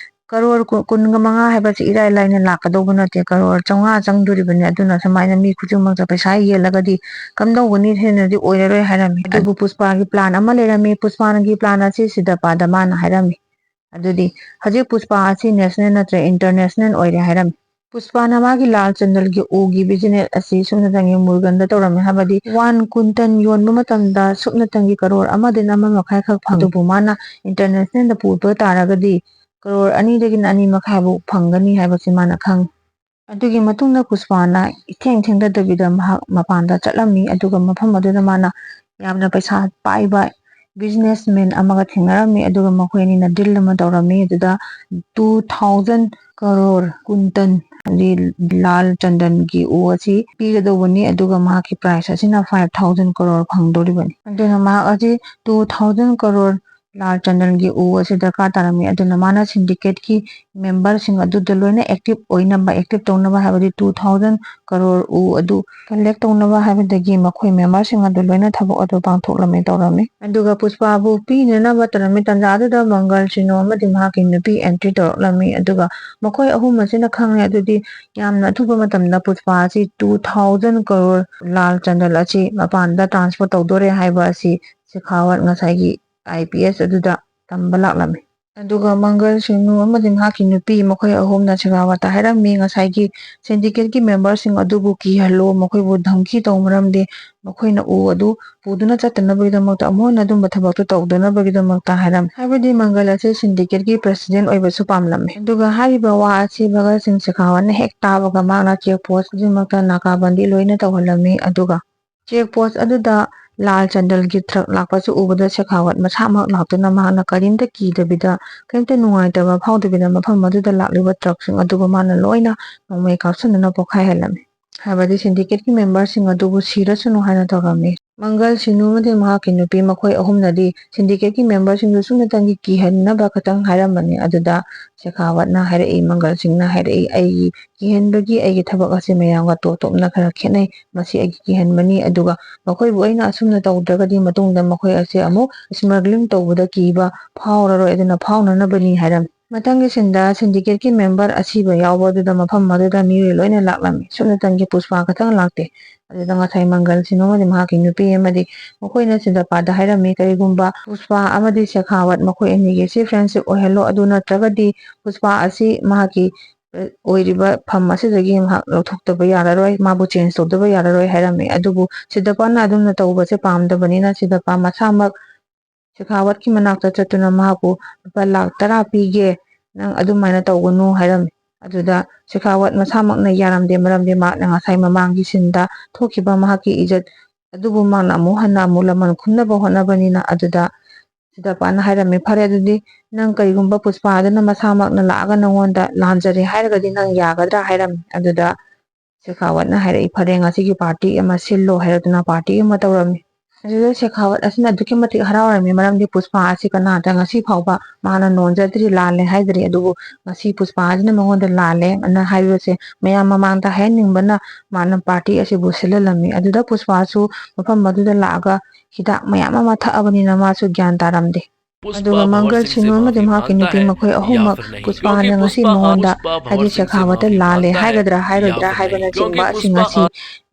"ꯀꯔꯣꯔ ꯀꯨ-, ꯀꯨꯟꯒ ꯃꯉꯥ ꯍꯥꯏꯕꯁꯤ ꯏꯔꯥꯏ ꯂꯥꯏꯅ ꯂꯥꯛꯀꯗꯧꯕ ꯅꯠꯇꯦ, ꯀꯔꯣꯔ ꯆꯥꯝꯃꯉꯥ ꯆꯪꯗꯣꯔꯤꯕꯅꯤ꯫ ꯑꯗꯨꯅ ꯁꯨꯃꯥꯏꯅ ꯃꯤ ꯈꯨꯗꯤꯡꯃꯛꯇ ꯄꯩꯁꯥ ꯌꯦꯜꯂꯒꯗꯤ ꯀꯝꯗꯧꯒꯅꯤ? ꯍꯦꯟꯅꯗꯤ ꯑꯣꯏꯔꯔꯣꯏ" ꯍꯥꯏꯔꯝꯃꯤ꯫ ꯑꯗꯨꯕꯨ ꯄꯨꯁꯄꯥꯒꯤ ꯄ꯭ꯂꯥꯟ ꯑꯃ ꯂꯩꯔꯝꯃꯤ꯫ ꯄꯨꯁꯄꯥꯒꯤ ꯄ꯭ꯂꯥꯟ ꯑꯁꯤ ꯁꯤꯗꯄꯥꯗ ꯃꯥꯅ ꯍꯥꯏꯔꯝꯃꯤ꯫ ꯑꯗꯨꯗꯤ ꯍꯧꯖꯤꯛ ꯄꯨꯁꯄꯥ ꯑꯁꯤ ꯅꯦꯁꯅꯦꯜ ꯅꯠꯇ꯭ꯔꯦ, ꯏꯟꯇꯔꯅꯦꯁꯅꯦꯜ ꯑꯣꯏꯔꯦ ꯍꯥꯏꯔꯝꯃꯤ꯫ ꯄꯨꯁꯄꯥꯅ ꯃꯥꯒꯤ ꯂꯥꯜ ꯆꯟꯗꯜꯒꯤ ꯎꯒꯤ ꯕꯤꯖꯤꯅꯦꯁ ꯑꯁꯤ ꯁꯨꯞꯅꯇꯪꯒꯤ ꯃꯨꯔꯒꯟꯗ ꯇꯧꯔꯝꯃꯤ, ꯍꯥꯏꯕꯗꯤ ꯋꯥꯟ ꯀꯨꯟꯇꯟ ꯌꯣꯟꯕ ꯃꯇꯝꯗ ꯁꯨꯞꯅꯇꯪꯒꯤ ꯀꯔꯣꯔ ꯑꯃꯗꯩꯅ ꯑꯃ ꯃꯈꯥꯏ ꯈꯛ ꯐꯪ-, ꯑꯗꯨꯕꯨ ꯃꯥꯅ ꯏꯟꯇꯔꯅꯦꯁꯅꯦꯜꯗ ꯄꯨꯕ ꯇꯥꯔꯒꯗꯤ ꯀꯔꯣꯔ ꯑꯅꯤꯗꯒꯤꯅ ꯑꯅꯤ ꯃꯈꯥꯏꯕꯨ ꯐꯪꯒꯅꯤ ꯍꯥꯏꯕꯁꯤ ꯃꯥꯅ ꯈꯪꯉꯤ꯫ ꯑꯗꯨꯒꯤ ꯃꯇꯨꯡꯗ ꯄꯨꯁꯄꯥꯅ ꯏꯊꯦꯡ ꯊꯦꯡꯊꯗꯕꯤꯗ ꯃꯍꯥꯛ ꯃꯄꯥꯟꯗ ꯆꯠꯂꯝꯃꯤ꯫ ꯑꯗꯨꯒ ꯃꯐꯝ ꯑꯗꯨꯗ ꯃꯥꯅ ꯌꯥꯝꯅ ꯄꯩꯁꯥ ꯄꯥꯏꯕ businessman ꯑꯃꯒ ꯊꯦꯡꯅꯔꯝꯃꯤ꯫ ꯑꯗꯨꯒ ꯃꯈꯣꯏ ꯑꯅꯤꯅ deal ꯑꯃ ꯇꯧꯔꯝꯃꯤ꯫ ꯑꯗꯨꯗ two thousand ꯀꯔꯣꯔ ꯀꯨꯟꯇꯟ, ꯍꯥꯏꯗꯤ ꯂꯥꯜ ꯆꯟꯗꯟꯒꯤ ꯎ ꯑꯁꯤ ꯄꯤꯒꯗꯧꯕꯅꯤ꯫ ꯑꯗꯨꯒ ꯃꯍꯥꯛꯀꯤ price ꯑꯁꯤꯅ five thousand ꯀꯔꯣꯔ ꯐꯪꯗꯧꯔꯤꯕꯅꯤ꯫ ꯑꯗꯨꯅ ꯃꯍꯥꯛ ꯑꯁꯤ two thousand ꯀꯔꯣꯔ ꯂꯥꯜ ꯆꯟꯗꯟꯒꯤ ꯎ ꯑꯁꯤ ꯗꯔꯀꯥꯔ ꯇꯥꯔꯝꯃꯤ꯫ ꯑꯗꯨꯅ ꯃꯥꯅ syndicateꯀꯤ memberꯁꯤꯡ ꯑꯗꯨꯗ ꯂꯣꯏꯅ active ꯑꯣꯏꯅꯕ, active ꯇꯧꯅꯕ, ꯍꯥꯏꯕꯗꯤ two thousand ꯀꯔꯣꯔ ꯎ ꯑꯗꯨ collect ꯇꯧꯅꯕ ꯍꯥꯏꯕꯗꯒꯤ ꯃꯈꯣꯏ memberꯁꯤꯡ ꯑꯗꯨ ꯂꯣꯏꯅ ꯊꯕꯛ ꯑꯗꯨ ꯄꯥꯡꯊꯣꯛꯂꯝꯃꯤ, ꯇꯧꯔꯝꯃꯤ꯫ ꯑꯗꯨꯒ ꯄꯨꯁꯄꯥꯕꯨ ꯄꯤꯅꯅꯕ ꯇꯧꯔꯝꯃꯤ ꯇꯥꯟꯖꯥ ꯑꯗꯨꯗ ꯃꯪꯒꯜ ꯁꯤꯅꯨ ꯑꯃꯗꯤ ꯃꯍꯥꯛꯀꯤ ꯅꯨꯄꯤ entry ꯇꯧꯔꯛꯂꯝꯃꯤ꯫ ꯑꯗꯨꯒ ꯃꯈꯣꯏ ꯑꯍꯨꯝ ꯑꯁꯤꯅ ꯈꯪꯂꯦ, ꯑꯗꯨꯗꯤ ꯌꯥꯝꯅ ꯑꯊꯨꯕ ꯃꯇꯝꯗ ꯄꯨꯁꯄꯥ ꯑꯁꯤ two thousand ꯀꯔꯣꯔ ꯂꯥꯜ ꯆꯟꯗꯟ ꯑꯁꯤ ꯃꯄꯥꯟꯗ transfer ꯇꯧꯗꯣꯔꯦ ꯍꯥꯏꯕ ꯑꯁꯤ ꯁꯦꯈꯥꯋꯠ ꯉꯁꯥꯏꯒꯤ IPS ꯑꯗꯨꯗ ꯇꯝꯕ ꯂꯥꯛꯂꯝꯃꯤ꯫ ꯑꯗꯨꯒ ꯃꯪꯒꯜ ꯁꯤꯅꯨ ꯑꯃꯗꯤ ꯃꯍꯥꯛꯀꯤ ꯅꯨꯄꯤ, ꯃꯈꯣꯏ ꯑꯍꯨꯝꯅ ꯁꯦꯈꯥꯋꯠꯇ ꯍꯥꯏꯔꯝꯃꯤ, ꯉꯁꯥꯏꯒꯤ syndicateꯀꯤ memberꯁꯤꯡ ꯑꯗꯨꯕꯨ ꯀꯤꯍꯜꯂꯨ, ꯃꯈꯣꯏꯕꯨ ꯙꯝꯀꯤ ꯇꯧ, ꯃꯔꯝꯗꯤ ꯃꯈꯣꯏꯅ ꯎ ꯑꯗꯨ ꯄꯨꯗꯨꯅ ꯆꯠꯇꯅꯕꯒꯤꯗꯃꯛꯇ ꯑꯃꯨꯛ ꯍꯟꯅ ꯑꯗꯨꯝꯕ ꯊꯕꯛꯇꯨ ꯇꯧꯗꯅꯕꯒꯤꯗꯃꯛꯇ ꯍꯥꯏꯔꯝꯃꯤ꯫ ꯍꯥꯏꯕꯗꯤ ꯃꯪꯒꯜ ꯑꯁꯤ syndicateꯀꯤ president ꯑꯣꯏꯕꯁꯨ ꯄꯥꯝꯂꯝꯃꯤ꯫ ꯑꯗꯨꯒ ꯍꯥꯏꯔꯤꯕ ꯋꯥ ꯑꯁꯤ ꯚꯒꯠ ꯁꯤꯡ ꯁꯦꯈꯥꯋꯠꯅ ꯍꯦꯛ ꯇꯥꯕꯒ ꯃꯍꯥꯛꯅ check post ꯈꯨꯗꯤꯡꯃꯛꯇ ꯅꯥꯀꯥꯕꯟꯗꯤ ꯂꯣꯏꯅ ꯇꯧꯍꯜꯂꯝꯃꯤ꯫ ꯑꯗꯨꯒ check post ꯑꯗꯨꯗ ꯂꯥꯜ ꯆꯟꯗꯟꯒꯤ truck ꯂꯥꯛꯄꯁꯨ ꯎꯕꯗ ꯁꯦꯈꯥꯋꯠ ꯃꯁꯥꯃꯛ ꯂꯥꯛꯇꯨꯅ ꯃꯍꯥꯛꯅ ꯀꯔꯤꯝꯇ ꯀꯤꯗꯕꯤꯗ, ꯀꯔꯤꯝꯇ ꯅꯨꯡꯉꯥꯏꯇꯕ ꯐꯥꯎꯗꯕꯤꯗ ꯃꯐꯝ ꯑꯗꯨꯗ ꯂꯥꯛꯂꯤꯕ truckꯁꯤꯡ ꯑꯗꯨꯕꯨ ꯃꯥꯅ ꯂꯣꯏꯅ ꯅꯣꯡꯃꯩ ꯀꯥꯞꯁꯤꯟꯗꯨꯅ ꯄꯣꯈꯥꯏꯍꯜꯂꯝꯃꯤ꯫ ꯍꯥꯏꯕꯗꯤ syndicateꯀꯤ memberꯁꯤꯡ ꯑꯗꯨꯕꯨ ꯁꯤꯔꯁꯅꯨ ꯍꯥꯏꯅ ꯇꯧꯔꯝꯃꯤ꯫ ꯃꯪꯒꯜ ꯁꯤꯅꯨ ꯑꯃꯗꯤ ꯃꯍꯥꯛꯀꯤ ꯅꯨꯄꯤ, ꯃꯈꯣꯏ ꯑꯍꯨꯝꯅꯗꯤ syndicateꯀꯤ memberꯁꯤꯡꯗꯨ ꯁꯨꯞꯅꯇꯪꯒꯤ ꯀꯤꯍꯟꯅꯕ ꯈꯛꯇꯪ ꯍꯥꯏꯔꯝꯕꯅꯤ꯫ ꯑꯗꯨꯗ ꯁꯦꯈꯥꯋꯠꯅ ꯍꯥꯏꯔꯛꯏ, ꯃꯪꯒꯜ ꯁꯤꯡꯅ ꯍꯥꯏꯔꯛꯏ, "ꯑꯩꯒꯤ ꯀꯤꯍꯟꯕꯒꯤ ꯑꯩꯒꯤ ꯊꯕꯛ ꯑꯁꯤ ꯃꯌꯥꯝꯒ ꯇꯣꯞ ꯇꯣꯞꯅ ꯈꯔ ꯈꯦꯠꯅꯩ꯫ ꯃꯁꯤ ꯑꯩꯒꯤ ꯀꯤꯍꯟꯕꯅꯤ꯫ ꯑꯗꯨꯒ ꯃꯈꯣꯏꯕꯨ ꯑꯩꯅ ꯑꯁꯨꯝꯅ ꯇꯧꯗ꯭ꯔꯒꯗꯤ ꯃꯇꯨꯡꯗ ꯃꯈꯣꯏ ꯑꯁꯦ ꯑꯃꯨꯛ smuggling ꯇꯧꯕꯗ ꯀꯤꯕ ꯐꯥꯎꯔꯔꯣꯏ꯫ ꯑꯗꯨꯅ ꯐꯥꯎꯅꯅꯕꯅꯤ" ꯍꯥꯏꯔꯝꯃꯤ꯫ ꯃꯊꯪꯒꯤ ꯁꯤꯟꯗ syndicateꯀꯤ member ꯑꯁꯤꯕ ꯌꯥꯎꯕ ꯑꯗꯨꯗ ꯃꯐꯝ ꯑꯗꯨꯗ ꯃꯤꯑꯣꯏ ꯂꯣꯏꯅ ꯂꯥꯛꯂꯝꯃꯤ꯫ ꯁꯨꯞꯅꯇꯪꯒꯤ ꯄꯨꯁꯄꯥ ꯈꯛꯇꯪ ꯂꯥꯛꯇꯦ꯫ ꯑꯗꯨꯗ ꯉꯁꯥꯏ ꯃꯪꯒꯜ ꯁꯤꯅꯨ ꯑꯃꯗꯤ ꯃꯍꯥꯛꯀꯤ ꯅꯨꯄꯤ ꯑꯃꯗꯤ ꯃꯈꯣꯏꯅ ꯁꯤꯗꯄꯥꯗ ꯍꯥꯏꯔꯝꯃꯤ, "ꯀꯔꯤꯒꯨꯝꯕ ꯄꯨꯁꯄꯥ ꯑꯃꯗꯤ ꯁꯦꯈꯥꯋꯠ ꯃꯈꯣꯏ ꯑꯅꯤꯒꯤ ꯑꯁꯤ friendship ꯑꯣꯏꯍꯜꯂꯣ, ꯑꯗꯨ ꯅꯠꯇ꯭ꯔꯒꯗꯤ ꯄꯨꯁꯄꯥ ꯑꯁꯤ ꯃꯍꯥꯛꯀꯤ, ꯑ, ꯑꯣꯏꯔꯤꯕ ꯐꯝ ꯑꯁꯤꯗꯒꯤ ꯃꯍꯥꯛ ꯂꯧꯊꯣꯛꯇꯕ ꯌꯥꯔꯔꯣꯏ, ꯃꯥꯕꯨ change ꯇꯧꯗꯕ ꯌꯥꯔꯔꯣꯏ" ꯍꯥꯏꯔꯝꯃꯤ꯫ ꯑꯗꯨꯕꯨ ꯁꯤꯗꯄꯥꯅ ꯑꯗꯨꯝꯅ ꯇꯧꯕꯁꯦ ꯄꯥꯝꯗꯕꯅꯤꯅ ꯁꯤꯗꯄꯥ ꯃꯁꯥꯃꯛ ꯁꯦꯈꯥꯋꯠꯀꯤ ꯃꯅꯥꯛꯇ ꯆꯠꯇꯨꯅ ꯃꯍꯥꯛꯄꯨ "ꯂꯨꯄꯥ ꯂꯥꯈ ꯇꯔꯥ ꯄꯤꯒꯦ, ꯅꯪ ꯑꯗꯨꯃꯥꯏꯅ ꯇꯧꯒꯅꯨ" ꯍꯥꯏꯔꯝꯃꯤ꯫ ꯑꯗꯨꯗ ꯁꯦꯈꯥꯋꯠ ꯃꯁꯥꯃꯛꯅ ꯌꯥꯔꯝꯗꯦ, ꯃꯔꯝꯗꯤ ꯃꯍꯥꯛꯅ ꯉꯁꯥꯏ ꯃꯃꯥꯡꯒꯤ ꯁꯤꯟꯗ ꯊꯣꯛꯈꯤꯕ ꯃꯍꯥꯛꯀꯤ ꯏꯖꯠ ꯑꯗꯨꯕꯨ ꯃꯍꯥꯛꯅ ꯑꯃꯨꯛ ꯍꯟꯅ ꯑꯃꯨꯛ ꯂꯃꯟ ꯈꯨꯝꯅꯕ ꯍꯣꯠꯅꯕꯅꯤꯅ꯫ ꯑꯗꯨꯗ ꯁꯤꯗꯄꯥꯅ ꯍꯥꯏꯔꯝꯃꯤ, "ꯐꯔꯦ, ꯑꯗꯨꯗꯤ ꯅꯪ ꯀꯔꯤꯒꯨꯝꯕ ꯄꯨꯁꯄꯥꯗꯨꯅ ꯃꯁꯥꯃꯛꯅ ꯂꯥꯛꯑꯒ ꯅꯪꯉꯣꯟꯗ ꯂꯥꯟꯖꯔꯦ ꯍꯥꯏꯔꯒꯗꯤ ꯅꯪ ꯌꯥꯒꯗ꯭ꯔꯥ?" ꯍꯥꯏꯔꯝꯃꯤ꯫ ꯑꯗꯨꯗ ꯁꯦꯈꯥꯋꯠꯅ ꯍꯥꯏꯔꯛꯏ, "ꯐꯔꯦ, ꯉꯁꯤꯒꯤ ꯄꯥꯔꯇꯤ ꯑꯃ ꯁꯤꯜꯂꯣ" ꯍꯥꯏꯔꯗꯨꯅ ꯄꯥꯔꯇꯤ ꯑꯃ ꯇꯧꯔꯝꯃꯤ꯫ ꯑꯗꯨꯗ ꯁꯦꯈꯥꯋꯠ ꯑꯁꯤꯅ ꯑꯗꯨꯛꯀꯤ ꯃꯇꯤꯛ ꯍꯔꯥꯎꯔꯝꯃꯤ, ꯃꯔꯝꯗꯤ ꯄꯨꯁꯄꯥ ꯑꯁꯤ ꯀꯅꯥꯗ ꯉꯁꯤ ꯐꯥꯎꯕ ꯃꯥꯅ ꯅꯣꯟꯖꯗ꯭ꯔꯤ, ꯂꯥꯜꯂꯦ ꯍꯥꯏꯗ꯭ꯔꯤ꯫ ꯑꯗꯨꯕꯨ ꯉꯁꯤ ꯄꯨꯁꯄꯥ ꯑꯁꯤꯅ ꯃꯉꯣꯟꯗ ꯂꯥꯜꯂꯦ ꯑꯅ ꯍꯥꯏꯕꯁꯦ ꯃꯌꯥꯝ ꯃꯃꯥꯡꯗ ꯍꯥꯏꯍꯟꯅꯤꯡꯕꯅ ꯃꯥꯅ ꯄꯥꯔꯇꯤ ꯑꯁꯤꯕꯨ ꯁꯤꯜꯍꯜꯂꯝꯃꯤ꯫ ꯑꯗꯨꯗ ꯄꯨꯁꯄꯥꯁꯨ ꯃꯐꯝ ꯑꯗꯨꯗ ꯂꯥꯛꯑꯒ ꯍꯤꯗꯥꯛ ꯃꯌꯥꯝ ꯑꯃ ꯊꯛꯑꯕꯅꯤꯅ ꯃꯥꯁꯨ ꯒ꯭ꯌꯥꯟ ꯇꯥꯔꯝꯗꯦ꯫ ꯑꯗꯨꯒ ꯃꯪꯒꯜ ꯁꯤꯡꯅꯨ ꯑꯃꯗꯤ ꯃꯍꯥꯛꯀꯤ ꯅꯨꯄꯤ ꯃꯈꯣꯏ ꯑꯍꯨꯝꯃꯛ ꯄꯨꯁꯄꯥꯅ ꯉꯁꯤ ꯃꯉꯣꯟꯗ ꯍꯥꯏꯗꯤ ꯁꯦꯈꯥꯋꯠꯇ ꯂꯥꯜꯂꯦ ꯍꯥꯏꯒꯗ꯭ꯔꯥ ꯍꯥꯏꯔꯣꯏꯗ꯭ꯔꯥ ꯍꯥꯏꯕꯅꯆꯤꯡꯕ ꯑꯁꯤ ꯉꯁꯤ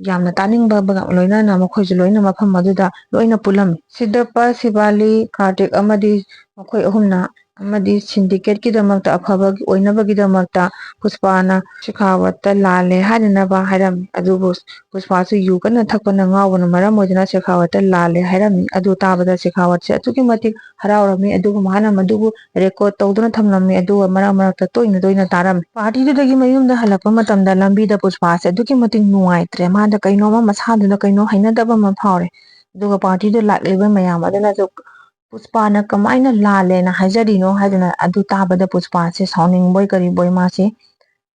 ꯌꯥꯝꯅ ꯇꯥꯅꯤꯡꯕ ꯂꯣꯏꯅꯅ ꯃꯈꯣꯏꯁꯨ ꯂꯣꯏꯅ ꯃꯐꯝ ꯑꯗꯨꯗ ꯂꯣꯏꯅ ꯄꯨꯜꯂꯝꯃꯤ꯫ ꯁꯤꯗꯞꯄ, ꯁꯤꯕꯥꯂꯤ, ꯀꯥꯔꯇꯤꯛ ꯑꯃꯗꯤ ꯃꯈꯣꯏ ꯑꯍꯨꯝꯅ ꯑꯃꯗꯤ ꯁꯤꯟꯗꯤꯀꯦꯠꯀꯤꯗꯃꯛꯇ, ꯑꯐꯕꯒꯤ ꯑꯣꯏꯅꯕꯒꯤꯗꯃꯛꯇ ꯄꯨꯁꯄꯥꯅ ꯁꯦꯈꯥꯋꯠꯇ ꯂꯥꯜꯂꯦ ꯍꯥꯏꯅꯅꯕ ꯍꯥꯏꯔꯝꯃꯤ꯫ ꯑꯗꯨꯕꯨ ꯄꯨꯁꯄꯥꯁꯨ ꯌꯨ ꯀꯟꯅ ꯊꯛꯄꯅ ꯉꯥꯎꯕꯅ ꯃꯔꯝ ꯑꯣꯏꯗꯨꯅ ꯁꯦꯈꯥꯋꯠꯇ ꯂꯥꯜꯂꯦ ꯍꯥꯏꯔꯝꯃꯤ꯫ ꯑꯗꯨ ꯇꯥꯕꯗ ꯁꯦꯈꯥꯋꯠꯁꯦ ꯑꯗꯨꯛꯀꯤ ꯃꯇꯤꯛ ꯍꯔꯥꯎꯔꯝꯃꯤ, ꯑꯗꯨꯒ ꯃꯍꯥꯛꯅ ꯃꯗꯨꯕꯨ ꯔꯦꯀꯣꯔꯗ ꯇꯧꯗꯨꯅ ꯊꯝꯂꯝꯃꯤ, ꯑꯗꯨꯒ ꯃꯔꯛ ꯃꯔꯛꯇ ꯇꯣꯏꯅ ꯇꯣꯏꯅ ꯇꯥꯔꯝꯃꯤ꯫ ꯄꯥꯔꯇꯤꯗꯨꯗꯒꯤ ꯃꯌꯨꯝꯗ ꯍꯜꯂꯛꯄ ꯃꯇꯝꯗ ꯂꯝꯕꯤꯗ ꯄꯨꯁꯄꯥꯁꯦ ꯑꯗꯨꯛꯀꯤ ꯃꯇꯤꯛ ꯅꯨꯡꯉꯥꯏꯇ꯭ꯔꯦ꯫ ꯃꯥꯗ ꯀꯩꯅꯣꯝꯃ, ꯃꯁꯥꯗꯨꯗ ꯀꯩꯅꯣ ꯍꯩꯅꯗꯕ ꯑꯃ ꯐꯥꯎꯔꯦ꯫ ꯑꯗꯨꯒ ꯄꯥꯔꯇꯤꯗ ꯂꯥꯛꯂꯤꯕ ꯃꯌꯥꯝ ꯑꯗꯨꯅꯁꯨ ꯄꯨꯁꯄꯥꯅ ꯀꯃꯥꯏꯅ ꯂꯥꯜꯂꯦꯅ ꯍꯥꯏꯖꯔꯤꯅꯣ ꯍꯥꯏꯗꯨꯅ ꯑꯗꯨ ꯇꯥꯕꯗ ꯄꯨꯁꯄꯥꯁꯦ ꯁꯥꯎꯅꯤꯡꯕꯣꯏ ꯀꯔꯤꯕꯣꯏ ꯃꯥꯁꯦ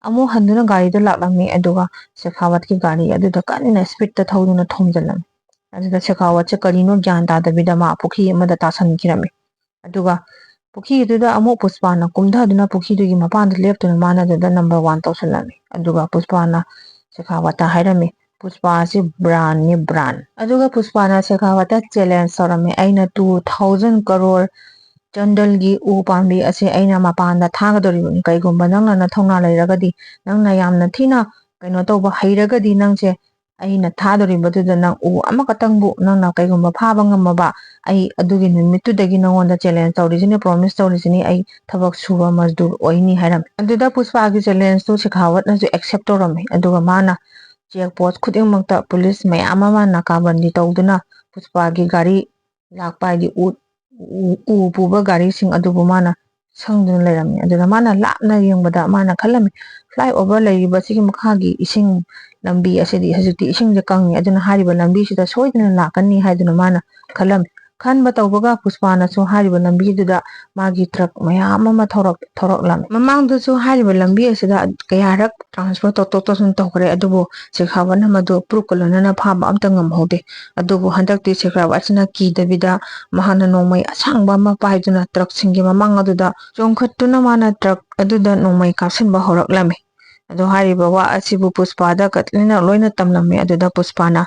ꯑꯃꯨꯛ ꯍꯟꯗꯨꯅ ꯒꯥꯔꯤꯗ ꯂꯥꯛꯂꯝꯃꯤ, ꯑꯗꯨꯒ ꯁꯦꯈꯥꯋꯠꯀꯤ ꯒꯥꯔꯤ ꯑꯗꯨꯗ ꯀꯟꯅ ꯁ꯭ꯄꯤꯗꯇ ꯊꯧꯗꯨꯅ ꯊꯣꯝꯖꯤꯜꯂꯝꯃꯤ꯫ ꯑꯗꯨꯗ ꯁꯦꯈꯥꯋꯠꯁꯦ ꯀꯔꯤꯅꯣ ꯒ꯭ꯌꯥꯟ ꯇꯥꯗꯕꯤꯗ ꯃꯥ ꯄꯨꯈ꯭ꯔꯤ ꯑꯃꯗ ꯇꯥꯁꯟꯈꯤꯔꯝꯃꯤ꯫ ꯑꯗꯨꯒ ꯄꯨꯈ꯭ꯔꯤꯗꯨꯗ ꯑꯃꯨꯛ ꯄꯨꯁꯄꯥꯅ ꯀꯨꯝꯊꯗꯨꯅ ꯄꯨꯈ꯭ꯔꯤꯗꯨꯒꯤ ꯃꯄꯥꯟꯗ ꯂꯦꯞꯇꯨꯅ ꯃꯥꯅ ꯑꯗꯨꯗ ꯅꯝꯕꯔ ꯋꯥꯟ ꯇꯧꯁꯜꯂꯝꯃꯤ꯫ ꯑꯗꯨꯒ ꯄꯨꯁꯄꯥꯅ ꯁꯦꯈꯥꯋꯠꯇ ꯍꯥꯏꯔꯝꯃꯤ, "ꯄꯨꯁꯄꯥ ꯑꯁꯤ ꯕ꯭ꯔꯥꯟꯅꯤ, ꯕ꯭ꯔꯥꯟ"꯫ ꯑꯗꯨꯒ ꯄꯨꯁꯄꯥꯅ ꯁꯦꯈꯥꯋꯠꯇ ꯆꯦꯂꯦꯟꯖ ꯇꯧꯔꯝꯃꯤ, "ꯑꯩꯅ ꯇꯨ ꯊꯥꯎꯖꯟ ꯀꯔꯣꯔ ꯆꯟꯗꯜꯒꯤ ꯎ ꯄꯥꯝꯕꯤ ꯑꯁꯤ ꯑꯩꯅ ꯃꯄꯥꯟꯗ ꯊꯥꯒꯗꯧꯔꯤꯕꯅꯤ꯫ ꯀꯩꯒꯨꯝꯕ ꯅꯪꯅ ꯅꯊꯧꯅꯥ ꯂꯩꯔꯒꯗꯤ, ꯅꯪꯅ ꯌꯥꯝꯅ ꯊꯤꯅ ꯀꯩꯅꯣ ꯇꯧꯕ ꯍꯩꯔꯒꯗꯤ, ꯅꯪꯁꯦ ꯑꯩꯅ ꯊꯥꯗꯣꯔꯤꯕꯗꯨꯗ ꯅꯪ ꯎ ꯑꯃꯈꯛꯇꯪꯕꯨ ꯅꯪꯅ ꯀꯩꯒꯨꯝꯕ ꯐꯥꯕ ꯉꯝꯃꯕ, ꯑꯩ ꯑꯗꯨꯒꯤ ꯅꯨꯃꯤꯠꯇꯨꯗꯒꯤ ꯅꯉꯣꯟꯗ ꯆꯦꯂꯦꯟꯖ ꯇꯧꯔꯤꯁꯤꯅꯤ, ꯄ꯭ꯔꯣꯃꯤꯁ ꯇꯧꯔꯤꯁꯤꯅꯤ, ꯑꯩ ꯊꯕꯛ ꯁꯨꯕ ꯃꯖꯗꯨꯔ ꯑꯣꯏꯅꯤ" ꯍꯥꯏꯔꯝꯃꯤ꯫ ꯑꯗꯨꯗ ꯄꯨꯁꯄꯥꯒꯤ ꯆꯦꯂꯦꯟꯖꯇꯨ ꯁꯦꯈꯥꯋꯠꯅꯁꯨ ꯑꯦꯛꯁꯦꯞ ꯇꯧꯔꯝꯃꯤ꯫ ꯑꯗꯨꯒ ꯃꯥꯅ ꯆꯦꯛ ꯄꯣꯁ ꯈꯨꯗꯤꯡꯃꯛꯇ ꯄꯨꯂꯤꯁ ꯃꯌꯥꯝ ꯑꯃ ꯅꯥꯀꯥꯕꯟꯗꯤ ꯇꯧꯗꯨꯅ ꯄꯨꯁꯄꯥꯒꯤ ꯒꯥꯔꯤ ꯂꯥꯛꯄ ꯍꯥꯏꯗꯤ ꯎ, ꯎ, ꯎ ꯄꯨꯕ ꯒꯥꯔꯤꯁꯤꯡ ꯑꯗꯨꯕꯨ ꯃꯥꯅ ꯁꯪꯗꯨꯅ ꯂꯩꯔꯝꯃꯤ꯫ ꯑꯗꯨꯗ ꯃꯥꯅ ꯂꯥꯞꯅ ꯌꯦꯡꯕꯗ ꯃꯥꯅ ꯈꯜꯂꯝꯃꯤ, ꯐ꯭ꯂꯥꯏ ꯑꯣꯚꯔ ꯂꯩꯔꯤꯕ ꯑꯁꯤꯒꯤ ꯃꯈꯥꯒꯤ ꯏꯁꯤꯡ ꯂꯝꯕꯤ ꯑꯁꯤꯗꯤ ꯍꯧꯖꯤꯛꯇꯤ ꯏꯁꯤꯡꯁꯦ ꯀꯪꯉꯤ, ꯑꯗꯨꯅ ꯍꯥꯏꯔꯤꯕ ꯂꯝꯕꯤꯁꯤꯗ ꯁꯣꯏꯗꯅ ꯂꯥꯛꯀꯅꯤ ꯍꯥꯏꯗꯨꯅ ꯃꯥꯅ ꯈꯜꯂꯝꯃꯤ꯫ ꯈꯟꯕ ꯇꯧꯕꯒ ꯄꯨꯁꯄꯥꯅꯁꯨ ꯍꯥꯏꯔꯤꯕ ꯂꯝꯕꯤꯗꯨꯗ ꯃꯥꯒꯤ ꯇ꯭ꯔꯛ ꯃꯌꯥꯝ ꯑꯃ ꯊꯧꯔꯛ-, ꯊꯧꯔꯛꯂꯝꯃꯤ꯫ ꯃꯃꯥꯡꯗꯁꯨ ꯍꯥꯏꯔꯤꯕ ꯂꯝꯕꯤ ꯑꯁꯤꯗ ꯀꯌꯥꯔꯛ ꯇ꯭ꯔꯥꯟꯁꯐꯔ ꯇꯧꯊꯣꯛ ꯇꯧꯁꯤꯟ ꯇꯧꯈ꯭ꯔꯦ, ꯑꯗꯨꯕꯨ ꯁꯦꯈꯥꯋꯠꯅ ꯃꯗꯨ ꯄ꯭ꯔꯨꯐꯀ ꯂꯣꯏꯅꯅ ꯐꯥꯕ ꯑꯝꯇ ꯉꯝꯍꯧꯗꯦ꯫ ꯑꯗꯨꯕꯨ ꯍꯟꯗꯛꯇꯤ ꯁꯦꯈꯥꯋꯠꯁꯤꯅ ꯀꯤꯗꯕꯤꯗ ꯃꯍꯥꯛꯅ ꯅꯣꯡꯃꯩ ꯑꯁꯥꯡꯕ ꯑꯃ ꯄꯥꯏꯗꯨꯅ ꯇ꯭ꯔꯛꯁꯤꯡꯒꯤ ꯃꯃꯥꯡ ꯑꯗꯨꯗ ꯆꯣꯡꯈꯠꯇꯨꯅ ꯃꯥꯅ ꯇ꯭ꯔꯛ ꯑꯗꯨꯗ ꯅꯣꯡꯃꯩ ꯀꯥꯞꯁꯤꯟꯕ ꯍꯧꯔꯛꯂꯝꯃꯤ꯫ ꯑꯗꯣ ꯍꯥꯏꯔꯤꯕ ꯋꯥ ꯑꯁꯤꯕꯨ ꯄꯨꯁꯄꯥꯗ ꯀꯠꯂꯤꯅ ꯂꯣꯏꯅ ꯇꯝꯂꯝꯃꯤ꯫ ꯑꯗꯨꯗ ꯄꯨꯁꯄꯥꯅ,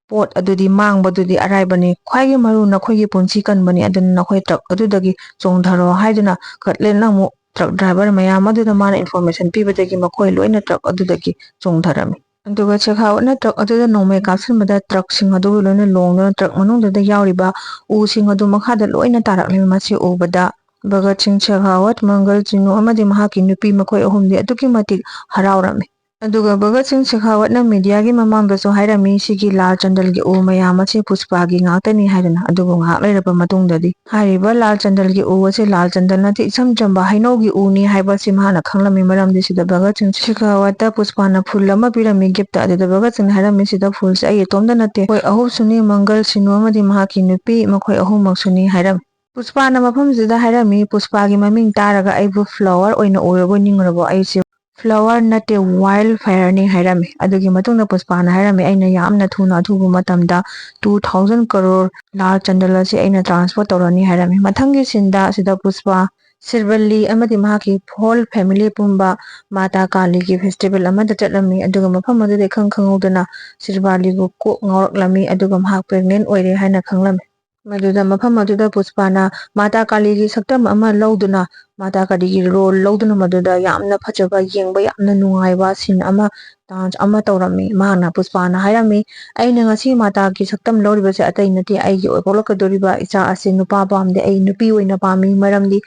"ꯄꯣꯠ ꯑꯗꯨꯗꯤ ꯃꯥꯡꯕꯗꯨꯗꯤ ꯑꯔꯥꯏꯕꯅꯤ, ꯈ꯭ꯋꯥꯏꯒꯤ ꯃꯔꯨ ꯅꯈꯣꯏꯒꯤ ꯄꯨꯟꯁꯤ ꯀꯟꯕꯅꯤ, ꯑꯗꯨꯅ ꯅꯈꯣꯏ ꯇ꯭ꯔꯛ ꯑꯗꯨꯗꯒꯤ ꯆꯣꯡꯊꯔꯣ" ꯍꯥꯏꯗꯨꯅ ꯀꯠꯂꯤꯅ ꯑꯃꯨꯛ ꯇ꯭ꯔꯛ ꯗ꯭ꯔꯥꯏꯚꯔ ꯃꯌꯥꯝ ꯑꯗꯨꯗ ꯃꯥꯅ ꯏꯟꯐꯣꯔꯃꯦꯁꯟ ꯄꯤꯕꯗꯒꯤ ꯃꯈꯣꯏ ꯂꯣꯏꯅ ꯇ꯭ꯔꯛ ꯑꯗꯨꯗꯒꯤ ꯆꯣꯡꯊꯔꯝꯃꯤ꯫ ꯑꯗꯨꯒ ꯁꯦꯈꯥꯋꯠꯅ ꯇ꯭ꯔꯛ ꯑꯗꯨꯗ ꯅꯣꯡꯃꯩ ꯀꯥꯞꯁꯤꯟꯕꯗ ꯇ꯭ꯔꯛꯁꯤꯡ ꯑꯗꯨꯕꯨ ꯂꯣꯏꯅ ꯂꯣꯡꯗꯨꯅ ꯇ꯭ꯔꯛ ꯃꯅꯨꯡꯗꯨꯗ ꯌꯥꯎꯔꯤꯕ ꯎꯁꯤꯡ ꯑꯗꯨ ꯃꯈꯥꯗ ꯂꯣꯏꯅ ꯇꯥꯔꯛꯂꯝꯃꯤ꯫ ꯃꯁꯤ ꯎꯕꯗ ꯚꯒꯠ ꯁꯤꯡ ꯁꯦꯈꯥꯋꯠ, ꯃꯪꯒꯜ ꯆꯤꯅꯨ ꯑꯃꯗꯤ ꯃꯍꯥꯛꯀꯤ ꯅꯨꯄꯤ ꯃꯈꯣꯏ ꯑꯍꯨꯝꯗꯤ ꯑꯗꯨꯛꯀꯤ ꯃꯇꯤꯛ ꯍꯔꯥꯎꯔꯝꯃꯤ꯫ ꯑꯗꯨꯒ ꯚꯒꯠ ꯁꯤꯡ ꯁꯦꯈꯥꯋꯠꯅ ꯃꯤꯗꯤꯌꯥꯒꯤ ꯃꯃꯥꯡꯗꯁꯨ ꯍꯥꯏꯔꯝꯃꯤ, ꯁꯤꯒꯤ ꯂꯥꯜ ꯆꯟꯗꯜꯒꯤ ꯎ ꯃꯌꯥꯝ ꯑꯁꯤ ꯄꯨꯁꯄꯥꯒꯤ ꯉꯥꯛꯇꯅꯤ ꯍꯥꯏꯗꯅ꯫ ꯑꯗꯨꯕꯨ ꯉꯥꯏꯍꯥꯛ ꯂꯩꯔꯕ ꯃꯇꯨꯡꯗꯗꯤ ꯍꯥꯏꯔꯤꯕ ꯂꯥꯜ ꯆꯟꯗꯜꯒꯤ ꯎ ꯑꯁꯤ ꯂꯥꯜ ꯆꯟꯗꯜ ꯅꯠꯇꯦ, ꯏꯆꯝ ꯆꯝꯕ ꯍꯩꯅꯧꯒꯤ ꯎꯅꯤ ꯍꯥꯏꯕ ꯑꯁꯤ ꯃꯍꯥꯛꯅ ꯈꯪꯂꯝꯃꯤ꯫ ꯃꯔꯝꯗꯤ ꯁꯤꯗ ꯚꯒꯠ ꯁꯤꯡ ꯁꯦꯈꯥꯋꯠꯇ ꯄꯨꯁꯄꯥꯅ ꯐꯨꯜ ꯑꯃ ꯄꯤꯔꯝꯃꯤ ꯒꯤꯐꯇ꯫ ꯑꯗꯨꯗ ꯚꯒꯠ ꯁꯤꯡꯅ ꯍꯥꯏꯔꯝꯃꯤ, "ꯁꯤꯗ ꯐꯨꯜꯁꯦ ꯑꯩ ꯏꯇꯣꯝꯇ ꯅꯠꯇꯦ, ꯑꯩꯈꯣꯏ ꯑꯍꯨꯝꯁꯨꯅꯤ, ꯃꯪꯒꯜ, ꯁꯤꯅꯨ ꯑꯃꯗꯤ ꯃꯍꯥꯛꯀꯤ ꯅꯨꯄꯤ, ꯃꯈꯣꯏ ꯑꯍꯨꯝꯃꯛꯁꯨꯅꯤ" ꯍꯥꯏꯔꯝꯃꯤ꯫ ꯄꯨꯁꯄꯥꯅ ꯃꯐꯝꯁꯤꯗ ꯍꯥꯏꯔꯝꯃꯤ, "ꯄꯨꯁꯄꯥꯒꯤ ꯃꯃꯤꯡ ꯇꯥꯔꯒ ꯑꯩꯕꯨ ꯐ꯭ꯂꯥꯋꯔ ꯑꯣꯏꯅ ꯎꯔꯕꯣꯏ ꯅꯤꯡꯉꯨꯔꯕꯣ? ꯑꯩꯁꯦ ꯐ꯭ꯂꯥꯋꯔ ꯅꯠꯇꯦ, ꯋꯥꯏꯜ ꯐꯥꯌꯔꯅꯤ" ꯍꯥꯏꯔꯝꯃꯤ꯫ ꯑꯗꯨꯒꯤ ꯃꯇꯨꯡꯗ ꯄꯨꯁꯄꯥꯅ ꯍꯥꯏꯔꯝꯃꯤ, "ꯑꯩꯅ ꯌꯥꯝꯅ ꯊꯨꯅ ꯑꯊꯨꯕ ꯃꯇꯝꯗ two thousand ꯀꯔꯣꯔ ꯂꯥꯜ ꯆꯟꯗꯜ ꯑꯁꯤ ꯑꯩꯅ ꯇ꯭ꯔꯥꯟꯁꯐꯔ ꯇꯧꯔꯅꯤ" ꯍꯥꯏꯔꯝꯃꯤ꯫ ꯃꯊꯪꯒꯤ ꯁꯤꯟꯗ ꯑꯁꯤꯗ ꯄꯨꯁꯄꯥ ꯁꯤꯔꯕꯜꯂꯤ ꯑꯃꯗꯤ ꯃꯍꯥꯛꯀꯤ ꯍꯣꯜ ꯐꯦꯃꯤꯂꯤ ꯄꯨꯝꯕ ꯃꯥꯇꯥ ꯀꯥꯂꯤꯒꯤ ꯐꯦꯁꯇꯤꯚꯦꯜ ꯑꯃꯗ ꯆꯠꯂꯝꯃꯤ꯫ ꯑꯗꯨꯒ ꯃꯐꯝ ꯑꯗꯨꯗ ꯏꯈꯪ ꯈꯪꯍꯧꯗꯅ ꯁꯤꯔꯕꯥꯂꯤꯕꯨ ꯀꯣꯛ ꯉꯥꯎꯔꯛꯂꯝꯃꯤ, ꯑꯗꯨꯒ ꯃꯍꯥꯛ ꯄ꯭ꯔꯦꯒꯅꯦꯟ ꯑꯣꯏꯔꯦ ꯍꯥꯏꯅ ꯈꯪꯂꯝꯃꯤ꯫ ꯃꯗꯨꯗ ꯃꯐꯝ ꯑꯗꯨꯗ ꯄꯨꯁꯄꯥꯅ ꯃꯥꯇꯥ ꯀꯥꯂꯤꯒꯤ ꯁꯛꯇꯝ ꯑꯃ ꯂꯧꯗꯨꯅ, ꯃꯥꯇꯥ ꯀꯥꯂꯤꯒꯤ ꯔꯣꯜ ꯂꯧꯗꯨꯅ ꯃꯗꯨꯗ ꯌꯥꯝꯅ ꯐꯖꯕ, ꯌꯦꯡꯕ ꯌꯥꯝꯅ ꯅꯨꯡꯉꯥꯏꯕ ꯁꯤꯟ ꯑꯃ, ꯗꯥꯟꯁ ꯑꯃ ꯇꯧꯔꯝꯃꯤ꯫ ꯃꯍꯥꯛꯅ, ꯄꯨꯁꯄꯥꯅ ꯍꯥꯏꯔꯝꯃꯤ, "ꯑꯩꯅ ꯉꯁꯤ ꯃꯥꯇꯥꯒꯤ ꯁꯛꯇꯝ ꯂꯧꯔꯤꯕꯁꯦ ꯑꯇꯩ ꯅꯠꯇꯦ, ꯑꯩꯒꯤ ꯑꯣꯏ ꯄꯣꯛꯂꯛꯀꯗꯧꯔꯤꯕ ꯏꯆꯥ ꯑꯁꯤ ꯅꯨꯄꯥ ꯄꯥꯝꯗꯦ, ꯑꯩ ꯅꯨꯄꯤ ꯑꯣꯏꯅ ꯄꯥꯝꯃꯤ꯫ ꯃꯔꯝꯗꯤ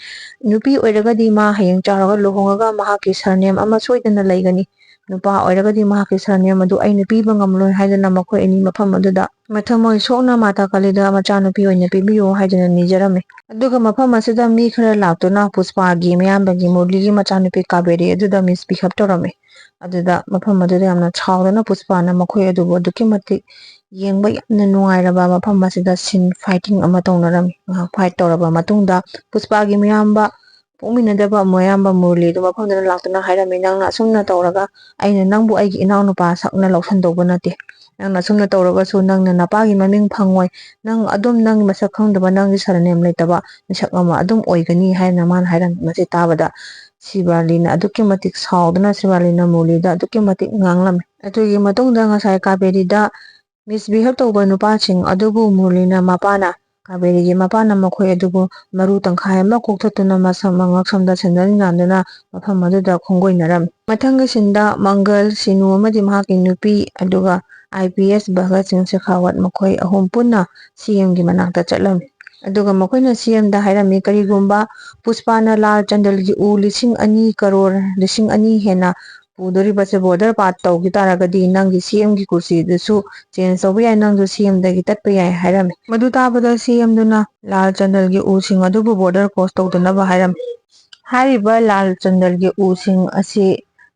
ꯅꯨꯄꯤ ꯑꯣꯏꯔꯒꯗꯤ ꯃꯥ ꯍꯌꯦꯡ ꯆꯥꯎꯔꯒ ꯂꯨꯍꯣꯡꯉꯒ ꯃꯍꯥꯛꯀꯤ ꯁꯔꯅꯦꯝ ꯑꯃ ꯁꯣꯏꯗꯅ ꯂꯩꯒꯅꯤ꯫ ꯅꯨꯄꯥ ꯑꯣꯏꯔꯒꯗꯤ ꯃꯍꯥꯛꯀꯤ ꯁꯔꯅꯦꯝ ꯑꯗꯨ ꯑꯩꯅ ꯄꯤꯕ ꯉꯝꯂꯣꯏ ꯍꯥꯏꯗꯨꯅ ꯃꯈꯣꯏ ꯑꯅꯤ ꯃꯐꯝ ꯑꯗꯨꯗ ꯃꯊꯃꯣꯏ ꯁꯣꯛꯅ ꯃꯥꯇꯥ ꯀꯥꯂꯤꯗ ꯃꯆꯥꯅꯨꯄꯤ ꯑꯣꯏꯅ ꯄꯤꯕꯤꯌꯨ ꯍꯥꯏꯗꯨꯅ ꯅꯤꯖꯔꯝꯃꯤ꯫ ꯑꯗꯨꯒ ꯃꯐꯝ ꯑꯁꯤꯗ ꯃꯤ ꯈꯔ ꯂꯥꯛꯇꯨꯅ ꯄꯨꯁꯄꯥꯒꯤ ꯃꯌꯥꯝꯕꯒꯤ ꯃꯨꯔꯂꯤꯒꯤ ꯃꯆꯥꯅꯨꯄꯤ ꯀꯥꯕꯦꯔꯤ ꯑꯗꯨꯗ ꯃꯤꯁꯕꯤꯍꯦꯕ ꯇꯧꯔꯝꯃꯤ꯫ ꯑꯗꯨꯗ ꯃꯐꯝ ꯑꯗꯨꯗ ꯌꯥꯝꯅ ꯁꯥꯎꯗꯨꯅ ꯄꯨꯁꯄꯥꯅ ꯃꯈꯣꯏ ꯑꯗꯨꯕꯨ ꯑꯗꯨꯛꯀꯤ ꯃꯇꯤꯛ ꯌꯦꯡꯕ ꯌꯥꯝꯅ ꯅꯨꯡꯉꯥꯏꯔꯕ ꯃꯐꯝ ꯑꯁꯤꯗ ꯁꯤꯟ ꯐꯥꯏꯇꯤꯡ ꯑꯃ ꯇꯧꯅꯔꯝꯃꯤ꯫ ꯉꯥꯏꯍꯥꯛ ꯐꯥꯏꯠ ꯇꯧꯔꯕ ꯃꯇꯨꯡꯗ ꯄꯨꯁꯄꯥꯒꯤ ꯃꯌꯥꯝꯕ ꯄꯣꯛꯃꯤꯟꯅꯗꯕ ꯃꯌꯥꯝꯕ ꯃꯨꯔꯂꯤꯗꯨ ꯃꯐꯝꯗꯨꯗ ꯂꯥꯛꯇꯨꯅ ꯍꯥꯏꯔꯝꯃꯤ, "ꯅꯪꯅ ꯑꯁꯨꯝꯅ ꯇꯧꯔꯒ ꯑꯩꯅ ꯅꯪꯕꯨ ꯑꯩꯒꯤ ꯏꯅꯥꯎꯅꯨꯄꯥ ꯁꯛꯅ ꯂꯧꯁꯟꯗꯧꯕ ꯅꯠꯇꯦ꯫ ꯅꯪꯅ ꯑꯁꯨꯝꯅ ꯇꯧꯔꯒꯁꯨ ꯅꯪꯅ ꯅꯄꯥꯒꯤ ꯃꯃꯤꯡ ꯐꯪꯉꯣꯏ꯫ ꯅꯪ ꯑꯗꯨꯝ ꯅꯪꯒꯤ ꯃꯁꯛ ꯈꯪꯗꯕ, ꯅꯪꯒꯤ ꯁꯔꯅꯦꯝ ꯂꯩꯇꯕ ꯃꯤꯁꯛ ꯑꯃ ꯑꯗꯨꯝ ꯑꯣꯏꯒꯅꯤ" ꯍꯥꯏꯅ ꯃꯥꯅ ꯍꯥꯏꯔꯝꯃꯤ꯫ ꯃꯁꯤ ꯇꯥꯕꯗ ꯁꯤꯕꯥꯂꯤꯅ ꯑꯗꯨꯛꯀꯤ ꯃꯇꯤꯛ ꯁꯥꯎꯗꯨꯅ ꯁꯤꯕꯥꯂꯤꯅ ꯃꯨꯔꯂꯤꯗ ꯑꯗꯨꯛꯀꯤ ꯃꯇꯤꯛ ꯉꯥꯡꯂꯝꯃꯤ꯫ ꯑꯗꯨꯒꯤ ꯃꯇꯨꯡꯗ ꯉꯁꯥꯏ ꯀꯥꯕꯦꯔꯤꯗ ꯃꯤꯁꯕꯤꯍꯦꯕ ꯇꯧꯕ ꯅꯨꯄꯥꯁꯤꯡ ꯑꯗꯨꯕꯨ ꯃꯨꯔꯂꯤꯅ ꯃꯄꯥꯅ, ꯀꯥꯕꯦꯔꯤꯒꯤ ꯃꯄꯥꯅ ꯃꯈꯣꯏ ꯑꯗꯨꯕꯨ ꯃꯔꯨ ꯇꯪꯈꯥꯏ ꯑꯃ ꯀꯣꯛꯊꯠꯇꯨꯅ ꯃꯁꯝ ꯃꯉꯛꯁꯝꯗ ꯁꯦꯟꯗꯜ ꯌꯥꯟꯗꯨꯅ ꯃꯐꯝ ꯑꯗꯨꯗ ꯈꯣꯡꯒꯣꯏꯅꯔꯝꯃꯤ꯫ ꯃꯊꯪꯒꯤ ꯁꯤꯟꯗ ꯃꯪꯒꯜ, ꯁꯤꯅꯨ ꯑꯃꯗꯤ ꯃꯍꯥꯛꯀꯤ ꯅꯨꯄꯤ, ꯑꯗꯨꯒ ꯑꯥꯏ ꯄꯤ ꯑꯦꯁ ꯚꯒꯠ ꯁꯤꯡ ꯁꯦꯈꯥꯋꯠ ꯃꯈꯣꯏ ꯑꯍꯨꯝ ꯄꯨꯟꯅ ꯁꯤ ꯑꯦꯝꯒꯤ ꯃꯅꯥꯛꯇ ꯆꯠꯂꯝꯃꯤ꯫ ꯑꯗꯨꯒ ꯃꯈꯣꯏꯅ ꯁꯤ ꯑꯦꯝꯗ ꯍꯥꯏꯔꯝꯃꯤ, ꯀꯔꯤꯒꯨꯝꯕ ꯄꯨꯁꯄꯥꯅ ꯂꯥꯜ ꯆꯟꯗꯜꯒꯤ ꯎ ꯂꯤꯁꯤꯡ ꯑꯅꯤ ꯀꯔꯣꯔ, ꯂꯤꯁꯤꯡ ꯑꯅꯤ ꯍꯦꯟꯅ ꯄꯨꯗꯣꯔꯤꯕꯁꯦ ꯕꯣꯔꯗꯔ ꯄꯥꯔ ꯇꯧꯈꯤ ꯇꯥꯔꯒꯗꯤ ꯅꯪꯒꯤ ꯁꯤ ꯑꯦꯝꯒꯤ ꯀꯨꯔꯁꯤꯗꯨꯁꯨ ꯆꯦꯟꯖ ꯇꯧꯕ ꯌꯥꯏ, ꯅꯪꯁꯨ ꯁꯤ ꯑꯦꯝꯗꯒꯤ ꯇꯠꯄ ꯌꯥꯏ ꯍꯥꯏꯔꯝꯃꯤ꯫ ꯃꯗꯨ ꯇꯥꯕꯗ ꯁꯤ ꯑꯦꯝꯗꯨꯅ ꯂꯥꯜ ꯆꯟꯗꯜꯒꯤ ꯎꯁꯤꯡ ꯑꯗꯨꯕꯨ ꯕꯣꯔꯗꯔ ꯀ꯭ꯔꯣꯁ ꯇꯧꯗꯅꯕ ꯍꯥꯏꯔꯝꯃꯤ꯫ ꯍꯥꯏꯔꯤꯕ ꯂꯥꯜ ꯆꯟꯗꯜꯒꯤ ꯎꯁꯤꯡ ꯑꯁꯤ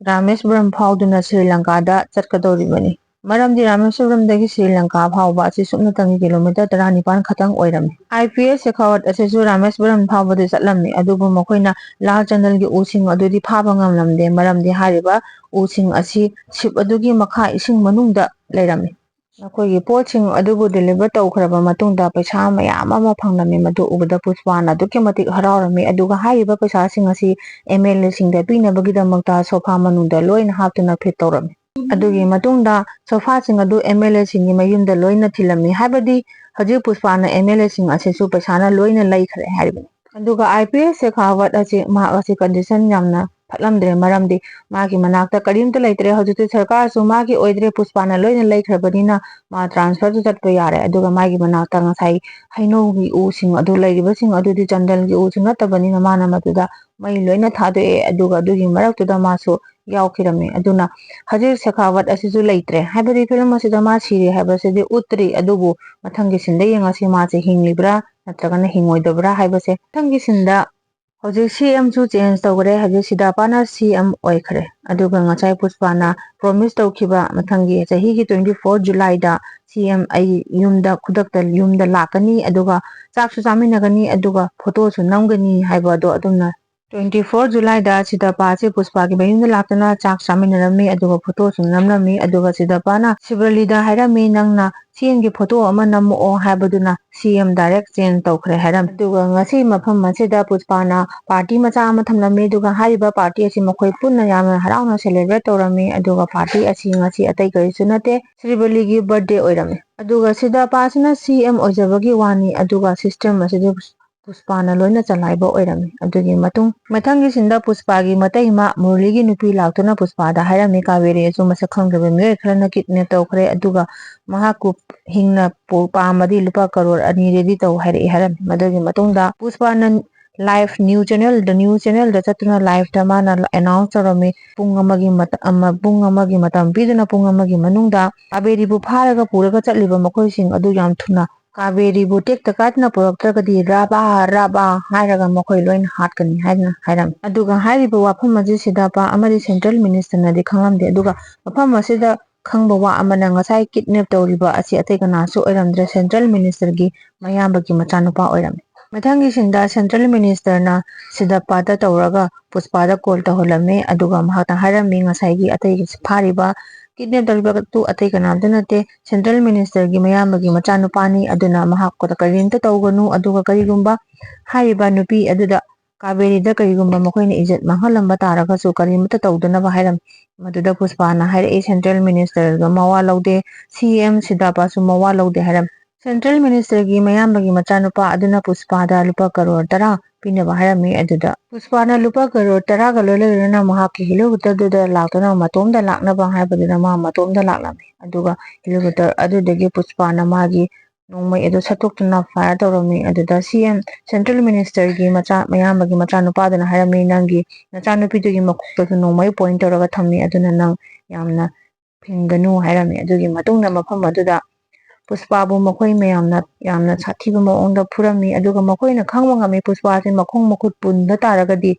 ꯔꯥꯃꯦꯁꯄꯨꯔꯝ ꯐꯥꯎꯗꯨꯅ ꯁ꯭ꯔꯤ ꯂꯪꯀꯥꯗ ꯆꯠꯀꯗꯧꯔꯤꯕꯅꯤ꯫ ꯃꯔꯝꯗꯤ ꯔꯥꯃꯦꯁꯄꯨꯔꯝꯗꯒꯤ ꯁ꯭ꯔꯤ ꯂꯪꯀꯥ ꯐꯥꯎꯕ ꯑꯁꯤ ꯁꯨꯞꯅꯇꯪꯒꯤ ꯀꯤꯂꯣꯃꯤꯇꯔ ꯇꯔꯥꯅꯤꯄꯥꯟ ꯈꯛꯇꯪ ꯑꯣꯏꯔꯝꯃꯤ꯫ ꯑꯥꯏ ꯄꯤ ꯑꯦꯁ ꯁꯦꯈꯥꯋꯠ ꯑꯁꯤꯁꯨ ꯔꯥꯃꯦꯁꯄꯨꯔꯝ ꯐꯥꯎꯕꯗꯤ ꯆꯠꯂꯝꯃꯤ, ꯑꯗꯨꯕꯨ ꯃꯈꯣꯏꯅ ꯂꯥꯜ ꯆꯟꯗꯜꯒꯤ ꯎꯁꯤꯡ ꯑꯗꯨꯗꯤ ꯐꯥꯕ ꯉꯝꯂꯝꯗꯦ, ꯃꯔꯝꯗꯤ ꯍꯥꯏꯔꯤꯕ ꯎꯁꯤꯡ ꯑꯁꯤ ꯁꯤꯞ ꯑꯗꯨꯒꯤ ꯃꯈꯥ ꯏꯁꯤꯡ ꯃꯅꯨꯡꯗ ꯂꯩꯔꯝꯃꯤ꯫ ꯃꯈꯣꯏꯒꯤ ꯄꯣꯠꯁꯤꯡ ꯑꯗꯨꯕꯨ ꯗꯤꯂꯤꯚꯔ ꯇꯧꯈ꯭ꯔꯕ ꯃꯇꯨꯡꯗ ꯄꯩꯁꯥ ꯃꯌꯥꯝ ꯑꯃ ꯐꯪꯂꯝꯃꯤ, ꯃꯗꯨ ꯎꯕꯗ ꯄꯨꯁꯄꯥꯅ ꯑꯗꯨꯛꯀꯤ ꯃꯇꯤꯛ ꯍꯔꯥꯎꯔꯝꯃꯤ꯫ ꯑꯗꯨꯒ ꯍꯥꯏꯔꯤꯕ ꯄꯩꯁꯥꯁꯤꯡ ꯑꯁꯤ ꯑꯦꯝ ꯑꯦꯜ ꯑꯦꯁꯤꯡꯗ ꯄꯤꯅꯕꯒꯤꯗꯃꯛꯇ ꯁꯣꯐꯥ ꯃꯅꯨꯡꯗ ꯂꯣꯏꯅ ꯍꯥꯞꯇꯨꯅ ꯐꯤꯠ ꯇꯧꯔꯝꯃꯤ꯫ ꯑꯗꯨꯒꯤ ꯃꯇꯨꯡꯗ ꯁꯣꯐꯥꯁꯤꯡ ꯑꯗꯨ ꯑꯦꯝ ꯑꯦꯜ ꯑꯦꯁꯤꯡꯒꯤ ꯃꯌꯨꯝꯗ ꯂꯣꯏꯅ ꯊꯤꯜꯂꯝꯃꯤ, ꯍꯥꯏꯕꯗꯤ ꯍꯧꯖꯤꯛ ꯄꯨꯁꯄꯥꯅ ꯑꯦꯝ ꯑꯦꯜ ꯑꯦꯁꯤꯡ ꯑꯁꯤꯁꯨ ꯄꯩꯁꯥꯅ ꯂꯣꯏꯅ ꯂꯩꯈ꯭ꯔꯦ ꯍꯥꯏꯔꯤꯕꯅꯤ꯫ ꯑꯗꯨꯒ ꯑꯥꯏ ꯄꯤ ꯑꯦꯁ ꯁꯦꯈꯥꯋꯠ ꯑꯁꯤ, ꯃꯍꯥꯛ ꯑꯁꯤ ꯀꯟꯗꯤꯁꯟ ꯌꯥꯝꯅ ꯐꯠꯂꯝꯗ꯭ꯔꯦ, ꯃꯔꯝꯗꯤ ꯃꯥꯒꯤ ꯃꯅꯥꯛꯇ ꯀꯔꯤꯝꯇ ꯂꯩꯇ꯭ꯔꯦ꯫ ꯍꯧꯖꯤꯛꯇꯤ ꯁꯔꯀꯥꯔꯁꯨ ꯃꯥꯒꯤ ꯑꯣꯏꯗ꯭ꯔꯦ, ꯄꯨꯁꯄꯥꯅ ꯂꯣꯏꯅ ꯂꯩꯈ꯭ꯔꯕꯅꯤꯅ ꯃꯥ ꯇ꯭ꯔꯥꯟꯁꯐꯔꯁꯨ ꯆꯠꯄ ꯌꯥꯔꯦ꯫ ꯑꯗꯨꯒ ꯃꯥꯒꯤ ꯃꯅꯥꯛꯇ ꯉꯁꯥꯏ ꯍꯩꯅꯧꯒꯤ ꯎꯁꯤꯡ ꯑꯗꯨ ꯂꯩꯔꯤꯕꯁꯤꯡ ꯑꯗꯨꯗꯤ ꯆꯟꯗꯜꯒꯤ ꯎꯁꯨ ꯅꯠꯇꯕꯅꯤꯅ ꯃꯥꯅ ꯃꯗꯨꯗ ꯃꯩ ꯂꯣꯏꯅ ꯊꯥꯗꯣꯛꯑꯦ꯫ ꯑꯗꯨꯒ ꯑꯗꯨꯒꯤ ꯃꯔꯛꯇꯨꯗ ꯃꯥꯁꯨ ꯌꯥꯎꯈꯤꯔꯝꯃꯤ꯫ ꯑꯗꯨꯅ ꯍꯧꯖꯤꯛ ꯁꯦꯈꯥꯋꯠ ꯑꯁꯤꯁꯨ ꯂꯩꯇ꯭ꯔꯦ, ꯍꯥꯏꯕꯗꯤ ꯐꯤꯂꯝ ꯑꯁꯤꯗ ꯃꯥ ꯁꯤꯔꯦ ꯍꯥꯏꯕꯁꯤꯗꯤ ꯎꯠꯇ꯭ꯔꯤ꯫ ꯑꯗꯨꯕꯨ ꯃꯊꯪꯒꯤ ꯁꯤꯟꯗ ꯌꯦꯡꯉꯁꯤ ꯃꯥꯁꯦ ꯍꯤꯡꯂꯤꯕ꯭ꯔꯥ ꯅꯠꯇ꯭ꯔꯒꯅ ꯍꯤꯡꯉꯣꯏꯗꯕ꯭ꯔꯥ ꯍꯥꯏꯕꯁꯦ꯫ ꯃꯊꯪꯒꯤ ꯁꯤꯟꯗ ꯍꯧꯖꯤꯛ ꯁꯤ ꯑꯦꯝꯁꯨ ꯆꯦꯟꯖ ꯇꯧꯈ꯭ꯔꯦ꯫ ꯍꯧꯖꯤꯛ ꯁꯤꯗꯥꯄꯥꯅ ꯁꯤ ꯑꯦꯝ ꯑꯣꯏꯈ꯭ꯔꯦ꯫ ꯑꯗꯨꯒ ꯉꯁꯥꯏ ꯄꯨꯁꯄꯥꯅ ꯄ꯭ꯔꯣꯃꯤꯁ ꯇꯧꯈꯤꯕ ꯃꯊꯪꯒꯤ ꯆꯍꯤꯒꯤ ꯇ꯭ꯋꯦꯟꯇꯤ ꯐꯣꯔ ꯖꯨꯂꯥꯏꯗ ꯁꯤ ꯑꯦꯝ ꯑꯩ ꯌꯨꯝꯗ ꯈꯨꯗꯛꯇ ꯌꯨꯝꯗ ꯂꯥꯛꯀꯅꯤ, ꯑꯗꯨꯒ ꯆꯥꯛꯁꯨ ꯆꯥꯃꯤꯟꯅꯒꯅꯤ, ꯑꯗꯨꯒ ꯐꯣꯇꯣꯁꯨ ꯅꯝꯒꯅꯤ ꯍꯥꯏꯕ ꯑꯗꯣ ꯑꯗꯨꯝꯅ ꯇ꯭ꯋꯦꯟꯇꯤ ꯐꯣꯔ ꯖꯨꯂꯥꯏꯗ ꯁꯤꯗꯥꯄꯥꯁꯦ ꯄꯨꯁꯄꯥꯒꯤ ꯃꯌꯨꯝꯗ ꯂꯥꯛꯇꯨꯅ ꯆꯥꯛ ꯆꯥꯃꯤꯟꯅꯔꯝꯃꯤ, ꯑꯗꯨꯒ ꯐꯣꯇꯣꯁꯨ ꯅꯝꯂꯝꯃꯤ꯫ ꯑꯗꯨꯒ ꯁꯤꯗꯥꯄꯥꯅ ꯁꯤꯕꯔꯂꯤꯗ ꯍꯥꯏꯔꯝꯃꯤ, "ꯅꯪꯅ ꯁꯤ ꯑꯦꯝꯒꯤ ꯐꯣꯇꯣ ꯑꯃ ꯅꯝꯃꯛꯑꯣ" ꯍꯥꯏꯕꯗꯨꯅ ꯁꯤ ꯑꯦꯝ ꯗꯥꯏꯔꯦꯛ ꯆꯦꯟꯖ ꯇꯧꯈ꯭ꯔꯦ ꯍꯥꯏꯔꯝꯃꯤ꯫ ꯑꯗꯨꯒ ꯉꯁꯤ ꯃꯐꯝ ꯑꯁꯤꯗ ꯄꯨꯁꯄꯥꯅ ꯄꯥꯔꯇꯤ ꯃꯆꯥ ꯑꯃ ꯊꯝꯂꯝꯃꯤ, ꯑꯗꯨꯒ ꯍꯥꯏꯔꯤꯕ ꯄꯥꯔꯇꯤ ꯑꯁꯤ ꯃꯈꯣꯏ ꯄꯨꯟꯅ ꯌꯥꯝꯅ ꯍꯔꯥꯎꯅ ꯁꯦꯂꯦꯕ꯭ꯔꯦꯠ ꯇꯧꯔꯝꯃꯤ꯫ ꯑꯗꯨꯒ ꯄꯥꯔꯇꯤ ꯑꯁꯤ ꯉꯁꯤ ꯑꯇꯩ ꯀꯔꯤꯁꯨ ꯅꯠꯇꯦ, ꯁ꯭ꯔꯤꯕꯂꯤꯒꯤ ꯕꯥꯔꯠꯗꯦ ꯑꯣꯏꯔꯝꯃꯤ꯫ ꯑꯗꯨꯒ ꯁꯤꯗꯥꯄꯥꯁꯤꯅ ꯁꯤ ꯑꯦꯝ ꯑꯣꯏꯖꯕꯒꯤ ꯋꯥꯅꯤ, ꯑꯗꯨꯒ ꯁꯤꯁꯇꯦꯝ ꯑꯁꯤꯗꯤ ꯄꯨꯁꯄꯥꯅ ꯂꯣꯏꯅ ꯆꯂꯥꯏꯕ ꯑꯣꯏꯔꯝꯃꯤ꯫ ꯑꯗꯨꯒꯤ ꯃꯇꯨꯡ ꯃꯊꯪꯒꯤ ꯁꯤꯟꯗ ꯄꯨꯁꯄꯥꯒꯤ ꯃꯇꯩꯃ ꯃꯨꯔꯂꯤꯒꯤ ꯅꯨꯄꯤ ꯂꯥꯛꯇꯨꯅ ꯄꯨꯁꯄꯥꯗ ꯍꯥꯏꯔꯝꯃꯤ, "ꯀꯥꯕꯦꯔꯤ ꯑꯁꯨ ꯃꯁꯛ ꯈꯪꯗꯕ ꯃꯤꯑꯣꯏ ꯈꯔꯅ ꯀꯤꯗꯅꯦꯞ ꯇꯧꯈ꯭ꯔꯦ, ꯑꯗꯨꯒ ꯃꯍꯥꯛꯄꯨ ꯍꯤꯡꯅ ꯄꯨ-, ꯄꯥꯝꯃꯗꯤ ꯂꯨꯄꯥ ꯀꯔꯣꯔ ꯑꯅꯤ ꯔꯦꯗꯤ ꯇꯧ" ꯍꯥꯏꯔꯛꯏ ꯍꯥꯏꯔꯝꯃꯤ꯫ ꯃꯗꯨꯒꯤ ꯃꯇꯨꯡꯗ ꯄꯨꯁꯄꯥꯅ ꯂꯥꯏꯚ ꯅ꯭ꯌꯨꯁ ꯆꯦꯅꯦꯜꯗ, ꯅ꯭ꯌꯨꯁ ꯆꯦꯅꯦꯜꯗ ꯆꯠꯇꯨꯅ ꯂꯥꯏꯚꯇ ꯃꯥꯅ ꯑꯦꯅꯥꯎꯟꯁ ꯇꯧꯔꯝꯃꯤ, ꯄꯨꯡ ꯑꯃꯒꯤ ꯃꯇ-, ꯑꯃ, ꯄꯨꯡ ꯑꯃꯒꯤ ꯃꯇꯝ ꯄꯤꯗꯨꯅ ꯄꯨꯡ ꯑꯃꯒꯤ ꯃꯅꯨꯡꯗ ꯀꯥꯕꯦꯔꯤꯕꯨ ꯐꯥꯔꯒ ꯄꯨꯔꯒ ꯆꯠꯂꯤꯕ ꯃꯈꯣꯏꯁꯤꯡ ꯑꯗꯨ ꯌꯥꯝ ꯊꯨꯅ ꯀꯥꯕꯦꯔꯤꯕꯨ ꯇꯦꯛꯇ ꯀꯥꯏꯗꯅ ꯄꯨꯔꯛꯇ꯭ꯔꯒꯗꯤ ꯔꯥꯕꯥ, ꯔꯥꯕꯥ ꯍꯥꯏꯔꯒ ꯃꯈꯣꯏ ꯂꯣꯏꯅ ꯍꯥꯠꯀꯅꯤ ꯍꯥꯏꯗꯅ ꯍꯥꯏꯔꯝꯃꯤ꯫ ꯑꯗꯨꯒ ꯍꯥꯏꯔꯤꯕ ꯋꯥꯐꯝ ꯑꯁꯤ ꯁꯤꯗꯥꯄꯥ ꯑꯃꯗꯤ ꯁꯦꯟꯇ꯭ꯔꯦꯜ ꯃꯤꯅꯤꯁꯇꯔꯅꯗꯤ ꯈꯪꯂꯝꯗꯦ꯫ ꯑꯗꯨꯒ ꯃꯐꯝ ꯑꯁꯤꯗ ꯈꯪꯕ ꯋꯥ ꯑꯃꯅ, ꯉꯁꯥꯏ ꯀꯤꯗꯅꯦꯞ ꯇꯧꯔꯤꯕ ꯑꯁꯤ ꯑꯇꯩ ꯀꯅꯥꯁꯨ ꯑꯣꯏꯔꯝꯗ꯭ꯔꯦ, ꯁꯦꯟꯇ꯭ꯔꯦꯜ ꯃꯤꯅꯤꯁꯇꯔꯒꯤ ꯃꯌꯥꯝꯕꯒꯤ ꯃꯆꯥꯅꯨꯄꯥ ꯑꯣꯏꯔꯝꯃꯤ꯫ ꯃꯊꯪꯒꯤ ꯁꯤꯟꯗ ꯁꯦꯟꯇ꯭ꯔꯦꯜ ꯃꯤꯅꯤꯁꯇꯔꯅ ꯁꯤꯗꯥꯄꯥꯗ ꯇꯧꯔꯒ ꯄꯨꯁꯄꯥꯗ ꯀꯣꯜ ꯇꯧꯍꯜꯂꯝꯃꯤ, ꯑꯗꯨꯒ ꯃꯍꯥꯛꯅ ꯍꯥꯏꯔꯝꯃꯤ, ꯉꯁꯥꯏꯒꯤ ꯑꯇꯩ ꯐꯥꯔꯤꯕ ꯀꯤꯗꯅꯦꯞ ꯇꯧꯔꯤꯕꯗꯨ ꯑꯇꯩ ꯀꯅꯥꯝꯇ ꯅꯠꯇꯦ, ꯁꯦꯟꯇ꯭ꯔꯦꯜ ꯃꯤꯅꯤꯁꯇꯔꯒꯤ ꯃꯌꯥꯝꯕꯒꯤ ꯃꯆꯥꯅꯨꯄꯥꯅꯤ, ꯑꯗꯨꯅ ꯃꯍꯥꯛꯄꯨꯗ ꯀꯔꯤꯝꯇ ꯇꯧꯒꯅꯨ, ꯑꯗꯨꯒ ꯀꯔꯤꯒꯨꯝꯕ ꯍꯥꯏꯔꯤꯕ ꯅꯨꯄꯤ ꯑꯗꯨꯗ ꯀꯥꯕꯦꯔꯤꯗ ꯀꯔꯤꯒꯨꯝꯕ ꯃꯈꯣꯏꯅ ꯏꯖꯠ ꯃꯥꯡꯍꯜꯂꯝꯕ ꯇꯥꯔꯒꯁꯨ ꯀꯔꯤꯃꯠꯇ ꯇꯧꯗꯅꯕ ꯍꯥꯏꯔꯝꯃꯤ꯫ ꯃꯗꯨꯗ ꯄꯨꯁꯄꯥꯅ ꯍꯥꯏꯔꯛꯏ, ꯁꯦꯟꯇ꯭ꯔꯦꯜ ꯃꯤꯅꯤꯁꯇꯔꯗꯣ ꯃꯋꯥ ꯂꯧꯗꯦ, ꯁꯤ ꯑꯦꯝ ꯁꯤꯗꯥꯄꯥꯁꯨ ꯃꯋꯥ ꯂꯧꯗꯦ ꯍꯥꯏꯔꯝꯃꯤ꯫ ꯁꯦꯟꯇ꯭ꯔꯦꯜ ꯃꯤꯅꯤꯁꯇꯔꯒꯤ ꯃꯌꯥꯝꯕꯒꯤ ꯃꯆꯥꯅꯨꯄꯥ ꯑꯗꯨꯅ ꯄꯨꯁꯄꯥꯗ ꯂꯨꯄꯥ ꯀꯔꯣꯔ ꯇꯔꯥ ꯄꯤꯅꯕ ꯍꯥꯏꯔꯝꯃꯤ꯫ ꯑꯗꯨꯗ ꯄꯨꯁꯄꯥꯅ ꯂꯨꯄꯥ ꯀꯔꯣꯔ ꯇꯔꯥꯒ ꯂꯣꯏꯅꯅ ꯃꯍꯥꯛꯀꯤ ꯍꯦꯂꯤꯀꯣꯞꯇꯔꯗꯨꯗ ꯂꯥꯛꯇꯨꯅ ꯃꯇꯣꯝꯗ ꯂꯥꯛꯅꯕ ꯍꯥꯏꯕꯗꯨꯗ ꯃꯥ ꯃꯇꯣꯝꯗ ꯂꯥꯛꯂꯝꯃꯤ꯫ ꯑꯗꯨꯒ ꯍꯦꯂꯤꯀꯣꯞꯇꯔ ꯑꯗꯨꯗꯒꯤ ꯄꯨꯁꯄꯥꯅ ꯃꯥꯒꯤ ꯅꯣꯡꯃꯩ ꯑꯗꯨ ꯁꯠꯇꯣꯛꯇꯨꯅ ꯐꯥꯌꯔ ꯇꯧꯔꯝꯃꯤ꯫ ꯑꯗꯨꯗ ꯁꯤ ꯑꯦꯝ, ꯁꯦꯟꯇ꯭ꯔꯦꯜ ꯃꯤꯅꯤꯁꯇꯔꯒꯤ ꯃꯆꯥ, ꯃꯌꯥꯝꯕꯒꯤ ꯃꯆꯥꯅꯨꯄꯥꯗꯨꯅ ꯍꯥꯏꯔꯝꯃꯤ, "ꯅꯪꯒꯤ ꯅꯆꯥꯅꯨꯄꯤꯗꯨꯒꯤ ꯃꯀꯣꯛꯇꯁꯨ ꯅꯣꯡꯃꯩ ꯄꯣꯏꯟ ꯇꯧꯔꯒ ꯊꯝꯃꯤ, ꯑꯗꯨꯅ ꯅꯪ ꯌꯥꯝꯅ ꯐꯤꯡꯒꯅꯨ" ꯍꯥꯏꯔꯝꯃꯤ꯫ ꯑꯗꯨꯒꯤ ꯃꯇꯨꯡꯗ ꯃꯐꯝ ꯑꯗꯨꯗ ꯄꯨꯁꯄꯥꯕꯨ ꯃꯈꯣꯏ ꯃꯌꯥꯝꯅ ꯌꯥꯝꯅ ꯁꯥꯊꯤꯕ ꯃꯑꯣꯡꯗ ꯐꯨꯔꯝꯃꯤ꯫ ꯑꯗꯨꯒ ꯃꯈꯣꯏꯅ ꯈꯪꯕ ꯉꯝꯃꯤ, ꯄꯨꯁꯄꯥꯁꯦ ꯃꯈꯣꯡ ꯃꯈꯨꯠ ꯄꯨꯟꯕ ꯇꯥꯔꯒꯗꯤ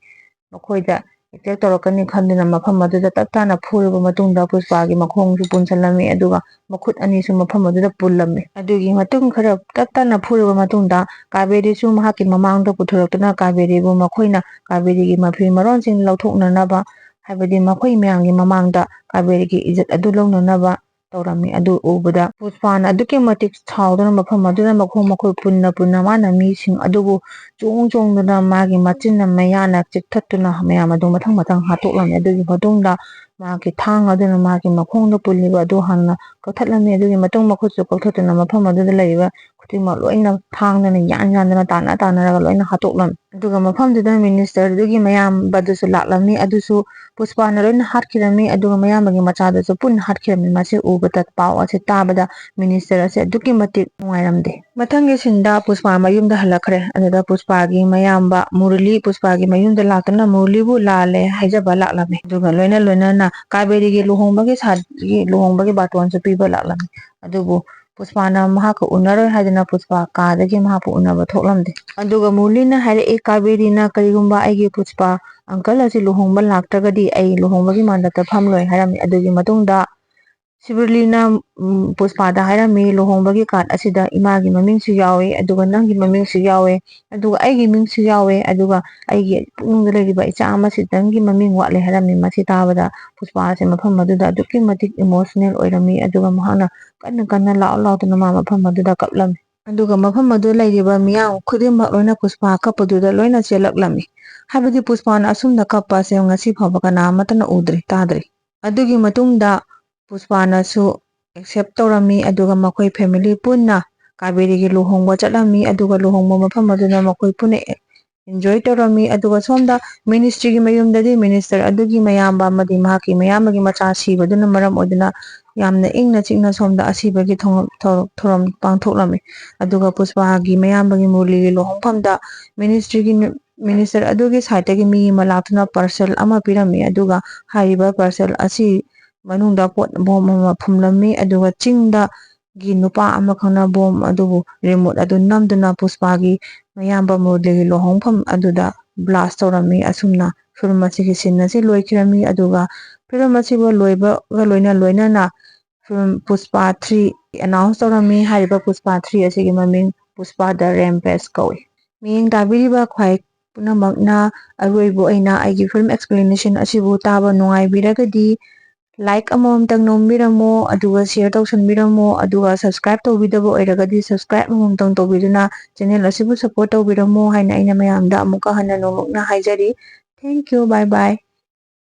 ꯃꯈꯣꯏꯗ ꯑꯦꯇꯦꯛ ꯇꯧꯔꯛꯀꯅꯤ ꯈꯟꯗꯨꯅ ꯃꯐꯝ ꯑꯗꯨꯗ ꯇꯞ ꯇꯥꯅ ꯐꯨꯔꯕ ꯃꯇꯨꯡꯗ ꯄꯨꯁꯄꯥꯒꯤ ꯃꯈꯣꯡꯁꯨ ꯄꯨꯟꯁꯤꯜꯂꯝꯃꯤ, ꯑꯗꯨꯒ ꯃꯈꯨꯠ ꯑꯅꯤꯁꯨ ꯃꯐꯝ ꯑꯗꯨꯗ ꯄꯨꯜꯂꯝꯃꯤ꯫ ꯑꯗꯨꯒꯤ ꯃꯇꯨꯡ ꯈꯔ ꯇꯞ ꯇꯞꯅ ꯐꯨꯔꯕ ꯃꯇꯨꯡꯗ ꯀꯥꯕꯦꯔꯤꯁꯨ ꯃꯍꯥꯛꯀꯤ ꯃꯃꯥꯡꯗ ꯄꯨꯊꯣꯔꯛꯇꯨꯅ ꯀꯥꯕꯦꯔꯤꯕꯨ ꯃꯈꯣꯏꯅ ꯀꯥꯕꯦꯔꯤꯒꯤ ꯃꯐꯤ ꯃꯔꯣꯟꯁꯤꯡ ꯂꯧꯊꯣꯛꯅꯅꯕ, ꯍꯥꯏꯕꯗꯤ ꯃꯈꯣꯏ ꯃꯌꯥꯝꯒꯤ ꯃꯃꯥꯡꯗ ꯀꯥꯕꯦꯔꯤꯒꯤ ꯏꯖꯠ ꯑꯗꯨ ꯂꯧꯅꯅꯕ ꯇꯧꯔꯝꯃꯤ꯫ ꯑꯗꯨ ꯎꯕꯗ ꯄꯨꯁꯄꯥꯅ ꯑꯗꯨꯛꯀꯤ ꯃꯇꯤꯛ ꯁꯥꯎꯗꯨꯅ ꯃꯐꯝ ꯑꯗꯨꯗ ꯃꯈꯣꯡ ꯃꯈꯨꯠ ꯄꯨꯟꯅ ꯄꯨꯟꯅ ꯃꯥꯅ ꯃꯤꯁꯤꯡ ꯑꯗꯨꯕꯨ ꯆꯣꯡ ꯆꯣꯡꯗꯨꯅ ꯃꯥꯒꯤ ꯃꯆꯤꯟꯅ ꯃꯌꯥꯅ ꯆꯤꯛꯊꯠꯇꯨꯅ ꯃꯌꯥꯝ ꯑꯗꯨ ꯃꯊꯪ ꯃꯊꯪ ꯍꯥꯠꯇꯣꯛꯂꯝꯃꯤ꯫ ꯑꯗꯨꯒꯤ ꯃꯇꯨꯡꯗ ꯃꯥꯒꯤ ꯊꯥꯡ ꯑꯗꯨꯅ ꯃꯥꯒꯤ ꯃꯈꯣꯡꯗ ꯄꯨꯜꯂꯤꯕ ꯑꯗꯨ ꯍꯥꯟꯅ ꯀꯛꯊꯠꯂꯝꯃꯤ꯫ ꯑꯗꯨꯒꯤ ꯃꯇꯨꯡ ꯃꯈꯨꯠꯁꯨ ꯀꯛꯊꯠꯇꯨꯅ ꯃꯐꯝ ꯑꯗꯨꯗ ꯂꯩꯔꯤꯕ ꯈꯨꯗꯤꯡꯃꯛ ꯂꯣꯏꯅ ꯊꯥꯡꯗꯨꯅ ꯌꯥꯟ ꯌꯥꯟꯗꯨꯅ ꯇꯥꯟꯅ ꯇꯥꯟꯅꯔꯒ ꯂꯣꯏꯅ ꯍꯥꯠꯇꯣꯛꯂꯝꯃꯤ꯫ ꯑꯗꯨꯒ ꯃꯐꯝꯗꯨꯗ ꯃꯤꯅꯤꯁꯇꯔꯗꯨꯒꯤ ꯃꯌꯥꯝꯕꯗꯨꯁꯨ ꯂꯥꯛꯂꯝꯃꯤ꯫ ꯑꯗꯨꯁꯨ ꯄꯨꯁꯄꯥꯅ ꯂꯣꯏꯅ ꯍꯥꯠꯈꯤꯔꯝꯃꯤ꯫ ꯑꯗꯨꯒ ꯃꯌꯥꯝꯕꯒꯤ ꯃꯆꯥꯗꯨꯁꯨ ꯄꯨꯟꯅ ꯍꯥꯠꯈꯤꯔꯝꯃꯤ꯫ ꯃꯁꯤ ꯎꯕꯗ, ꯄꯥꯎ ꯑꯁꯤ ꯇꯥꯕꯗ ꯃꯤꯅꯤꯁꯇꯔ ꯑꯁꯦ ꯑꯗꯨꯛꯀꯤ ꯃꯇꯤꯛ ꯅꯨꯡꯉꯥꯏꯔꯝꯗꯦ꯫ ꯃꯊꯪꯒꯤ ꯁꯤꯟꯗ ꯄꯨꯁꯄꯥ ꯃꯌꯨꯝꯗ ꯍꯜꯂꯛꯈ꯭ꯔꯦ꯫ ꯑꯗꯨꯗ ꯄꯨꯁꯄꯥꯒꯤ ꯃꯌꯥꯝꯕ ꯃꯨꯔꯂꯤ ꯄꯨꯁꯄꯥꯒꯤ ꯃꯌꯨꯝꯗ ꯂꯥꯛꯇꯨꯅ ꯃꯨꯔꯂꯤꯕꯨ ꯂꯥꯜꯂꯦ ꯍꯥꯏꯖꯕ ꯂꯥꯛꯂꯝꯃꯤ꯫ ꯑꯗꯨꯒ ꯂꯣꯏꯅ ꯂꯣꯏꯅꯅ ꯀꯥꯕꯦꯔꯤꯒꯤ ꯂꯨꯍꯣꯡꯕꯒꯤ ꯁꯥ-, ꯒꯤ ꯂꯨꯍꯣꯡꯕꯒꯤ ꯕꯥꯇꯣꯟꯁꯨ ꯄꯤꯕ ꯂꯥꯛꯂꯝꯃꯤ꯫ ꯑꯗꯨꯕꯨ ꯄꯨꯁꯄꯥꯅ ꯃꯍꯥꯛꯀ ꯎꯅꯔꯣꯏ ꯍꯥꯏꯗꯨꯅ ꯄꯨꯁꯄꯥ ꯀꯥꯗꯒꯤ ꯃꯍꯥꯛꯄꯨ ꯎꯅꯕ ꯊꯣꯛꯂꯝꯗꯦ꯫ ꯑꯗꯨꯒ ꯃꯨꯔꯂꯤꯅ ꯍꯥꯏꯔꯛꯏ, "ꯀꯥꯕꯦꯔꯤꯅ ꯀꯔꯤꯒꯨꯝꯕ ꯑꯩꯒꯤ ꯄꯨꯁꯄꯥ ꯑꯪꯀꯜ ꯑꯁꯤ ꯂꯨꯍꯣꯡꯕ ꯂꯥꯛꯇ꯭ꯔꯒꯗꯤ ꯑꯩ ꯂꯨꯍꯣꯡꯕꯒꯤ ꯃꯥꯟꯗꯞꯇ ꯐꯝꯂꯣꯏ" ꯍꯥꯏꯔꯝꯃꯤ꯫ ꯑꯗꯨꯒꯤ ꯃꯇꯨꯡꯗ ꯁꯤꯕꯔꯂꯤꯅ, ꯎꯝ, ꯄꯨꯁꯄꯥꯗ ꯍꯥꯏꯔꯝꯃꯤ, "ꯂꯨꯍꯣꯡꯕꯒꯤ ꯀꯥꯔꯗ ꯑꯁꯤꯗ ꯏꯃꯥꯒꯤ ꯃꯃꯤꯡꯁꯨ ꯌꯥꯎꯏ, ꯑꯗꯨꯒ ꯅꯪꯒꯤ ꯃꯃꯤꯡꯁꯨ ꯌꯥꯎꯏ, ꯑꯗꯨꯒ ꯑꯩꯒꯤ ꯃꯤꯡꯁꯨ ꯌꯥꯎꯏ, ꯑꯗꯨꯒ ꯑꯩꯒꯤ ꯄꯨꯛꯅꯤꯡꯗ ꯂꯩꯔꯤꯕ ꯏꯆꯥ ꯑꯃꯁꯤꯗꯪꯒꯤ ꯃꯃꯤꯡ ꯋꯥꯠꯂꯦ" ꯍꯥꯏꯔꯝꯃꯤ꯫ ꯃꯁꯤ ꯇꯥꯕꯗ ꯄꯨꯁꯄꯥ ꯑꯁꯤ ꯃꯐꯝ ꯑꯗꯨꯗ ꯑꯗꯨꯛꯀꯤ ꯃꯇꯤꯛ ꯏꯃꯣꯁꯅꯦꯜ ꯑꯣꯏꯔꯝꯃꯤ꯫ ꯑꯗꯨꯒ ꯃꯍꯥꯛꯅ ꯀꯟꯅ ꯀꯟꯅ ꯂꯥꯎ ꯂꯥꯎꯗꯨꯅ ꯃꯥ ꯃꯐꯝ ꯑꯗꯨꯗ ꯀꯞꯂꯝꯃꯤ꯫ ꯑꯗꯨꯒ ꯃꯐꯝ ꯑꯗꯨꯗ ꯂꯩꯔꯤꯕ ꯃꯤꯌꯥꯝ ꯈꯨꯗꯤꯡꯃꯛ ꯂꯣꯏꯅ ꯄꯨꯁꯄꯥ ꯀꯞꯄꯗꯨꯗ ꯂꯣꯏꯅ ꯆꯦꯜꯂꯛꯂꯝꯃꯤ꯫ ꯍꯥꯏꯕꯗꯤ ꯄꯨꯁꯄꯥꯅ ꯑꯁꯨꯝꯅ ꯀꯞꯄ ꯑꯁꯦ ꯉꯁꯤ ꯐꯥꯎꯕ ꯀꯅꯥ ꯑꯃꯠꯇꯅ ꯎꯗ꯭ꯔꯤ, ꯇꯥꯗ꯭ꯔꯤ꯫ ꯑꯗꯨꯒꯤ ꯃꯇꯨꯡꯗ ꯄꯨꯁꯄꯥꯅꯁꯨ ꯑꯦꯛꯁꯦꯞ ꯇꯧꯔꯝꯃꯤ꯫ ꯑꯗꯨꯒ ꯃꯈꯣꯏ ꯐꯦꯃꯤꯂꯤ ꯄꯨꯟꯅ ꯀꯥꯕꯦꯔꯤꯒꯤ ꯂꯨꯍꯣꯡꯕ ꯆꯠꯂꯝꯃꯤ꯫ ꯑꯗꯨꯒ ꯂꯨꯍꯣꯡꯕ ꯃꯐꯝ ꯑꯗꯨꯗ ꯃꯈꯣꯏ ꯄꯨꯟꯅ ꯑꯦꯟꯖꯣꯏ ꯇꯧꯔꯝꯃꯤ꯫ ꯑꯗꯨꯒ ꯁꯣꯝꯗ ꯃꯤꯅꯤꯁꯇ꯭ꯔꯤꯒꯤ ꯃꯌꯨꯝꯗꯗꯤ ꯃꯤꯅꯤꯁꯇꯔ ꯑꯗꯨꯒꯤ ꯃꯌꯥꯝꯕ ꯑꯃꯗꯤ ꯃꯍꯥꯛꯀꯤ ꯃꯌꯥꯝꯕꯒꯤ ꯃꯆꯥ ꯁꯤꯕꯗꯨꯅ ꯃꯔꯝ ꯑꯣꯏꯗꯨꯅ ꯌꯥꯝꯅ ꯏꯪꯅ ꯆꯤꯛꯅ ꯁꯣꯝꯗ ꯑꯁꯤꯕꯒꯤ ꯊꯧꯔꯝ ꯄꯥꯡꯊꯣꯛꯂꯝꯃꯤ꯫ ꯑꯗꯨꯒ ꯄꯨꯁꯄꯥꯒꯤ ꯃꯌꯥꯝꯕꯒꯤ ꯃꯨꯔꯂꯤꯒꯤ ꯂꯨꯍꯣꯡꯐꯝꯗ ꯃꯤꯅꯤꯁꯇ꯭ꯔꯤꯒꯤ ꯃꯤꯅꯤꯁꯇꯔ ꯑꯗꯨꯒꯤ ꯁꯥꯏꯠꯇꯒꯤ ꯃꯤ ꯑꯃ ꯂꯥꯛꯇꯨꯅ ꯄꯥꯔꯁꯦꯜ ꯑꯃ ꯄꯤꯔꯝꯃꯤ꯫ ꯑꯗꯨꯒ ꯍꯥꯏꯔꯤꯕ ꯄꯥꯔꯁꯦꯜ ꯑꯁꯤ ꯃꯅꯨꯡꯗ ꯄꯣꯠ ꯕꯣꯝ ꯑꯃ ꯐꯨꯝꯂꯝꯃꯤ꯫ ꯑꯗꯨꯒ ꯆꯤꯡꯗꯒꯤ ꯅꯨꯄꯥ ꯑꯃꯈꯛꯅ ꯕꯣꯝ ꯑꯗꯨꯕꯨ ꯔꯤꯃꯣꯠ ꯑꯗꯨ ꯅꯝꯗꯨꯅ ꯄꯨꯁꯄꯥꯒꯤ ꯃꯌꯥꯝꯕ ꯃꯨꯔꯂꯤꯒꯤ ꯂꯨꯍꯣꯡꯐꯝ ꯑꯗꯨꯗ ꯕ꯭ꯂꯥꯁ ꯇꯧꯔꯝꯃꯤ꯫ ꯑꯁꯨꯝꯅ ꯐꯤꯂꯝ ꯑꯁꯤꯒꯤ ꯁꯤꯟ ꯑꯁꯤ ꯂꯣꯏꯈꯤꯔꯝꯃꯤ꯫ ꯑꯗꯨꯒ ꯐꯤꯂꯝ ꯑꯁꯤꯕꯨ ꯂꯣꯏꯕꯒ ꯂꯣꯏꯅ ꯂꯣꯏꯅꯅ ꯐꯤꯂꯝ ꯄꯨꯁꯄꯥ ꯊ꯭ꯔꯤ ꯑꯦꯅꯥꯎꯟꯁ ꯇꯧꯔꯝꯃꯤ꯫ ꯍꯥꯏꯔꯤꯕ ꯄꯨꯁꯄꯥ ꯊ꯭ꯔꯤ ꯑꯁꯤꯒꯤ ꯃꯃꯤꯡ ꯄꯨꯁꯄꯥ ꯗ ꯔꯦꯝꯄꯦꯖ ꯀꯧꯏ꯫ ꯃꯤꯠꯌꯦꯡ ꯇꯥꯕꯤꯔꯤꯕ ꯈ꯭ꯋꯥꯏ ꯄꯨꯝꯅꯃꯛꯅ ꯑꯔꯣꯏꯕ ꯑꯣꯏꯅ ꯑꯩꯒꯤ ꯐꯤꯂꯝ ꯑꯦꯛꯁꯄ꯭ꯂꯦꯅꯦꯁꯟ ꯑꯁꯤꯕꯨ ꯇꯥꯕ ꯅꯨꯡꯉꯥꯏꯕꯤꯔꯒꯗꯤ ꯂꯥꯏꯛ ꯑꯃꯃꯝꯇꯪ ꯅꯣꯝꯕꯤꯔꯝꯃꯣ, ꯑꯗꯨꯒ ꯁꯤꯌꯔ ꯇꯧꯁꯟꯕꯤꯔꯝꯃꯣ, ꯑꯗꯨꯒ ꯁꯕꯁꯀ꯭ꯔꯥꯏꯕ ꯇꯧꯕꯤꯗꯕ ꯑꯣꯏꯔꯒꯗꯤ ꯁꯕꯁꯀ꯭ꯔꯥꯏꯕ ꯑꯃꯃꯝꯇꯪ ꯇꯧꯕꯤꯗꯨꯅ ꯆꯦꯅꯦꯜ ꯑꯁꯤꯕꯨ ꯁꯄꯣꯔꯠ ꯇꯧꯕꯤꯔꯝꯃꯣ ꯍꯥꯏꯅ ꯑꯩꯅ ꯃꯌꯥꯝꯗ ꯑꯃꯨꯛꯀ ꯍꯟꯅ ꯅꯣꯡꯂꯨꯛꯅ ꯍꯥꯏꯖꯔꯤ꯫ Thank you, bye bye꯫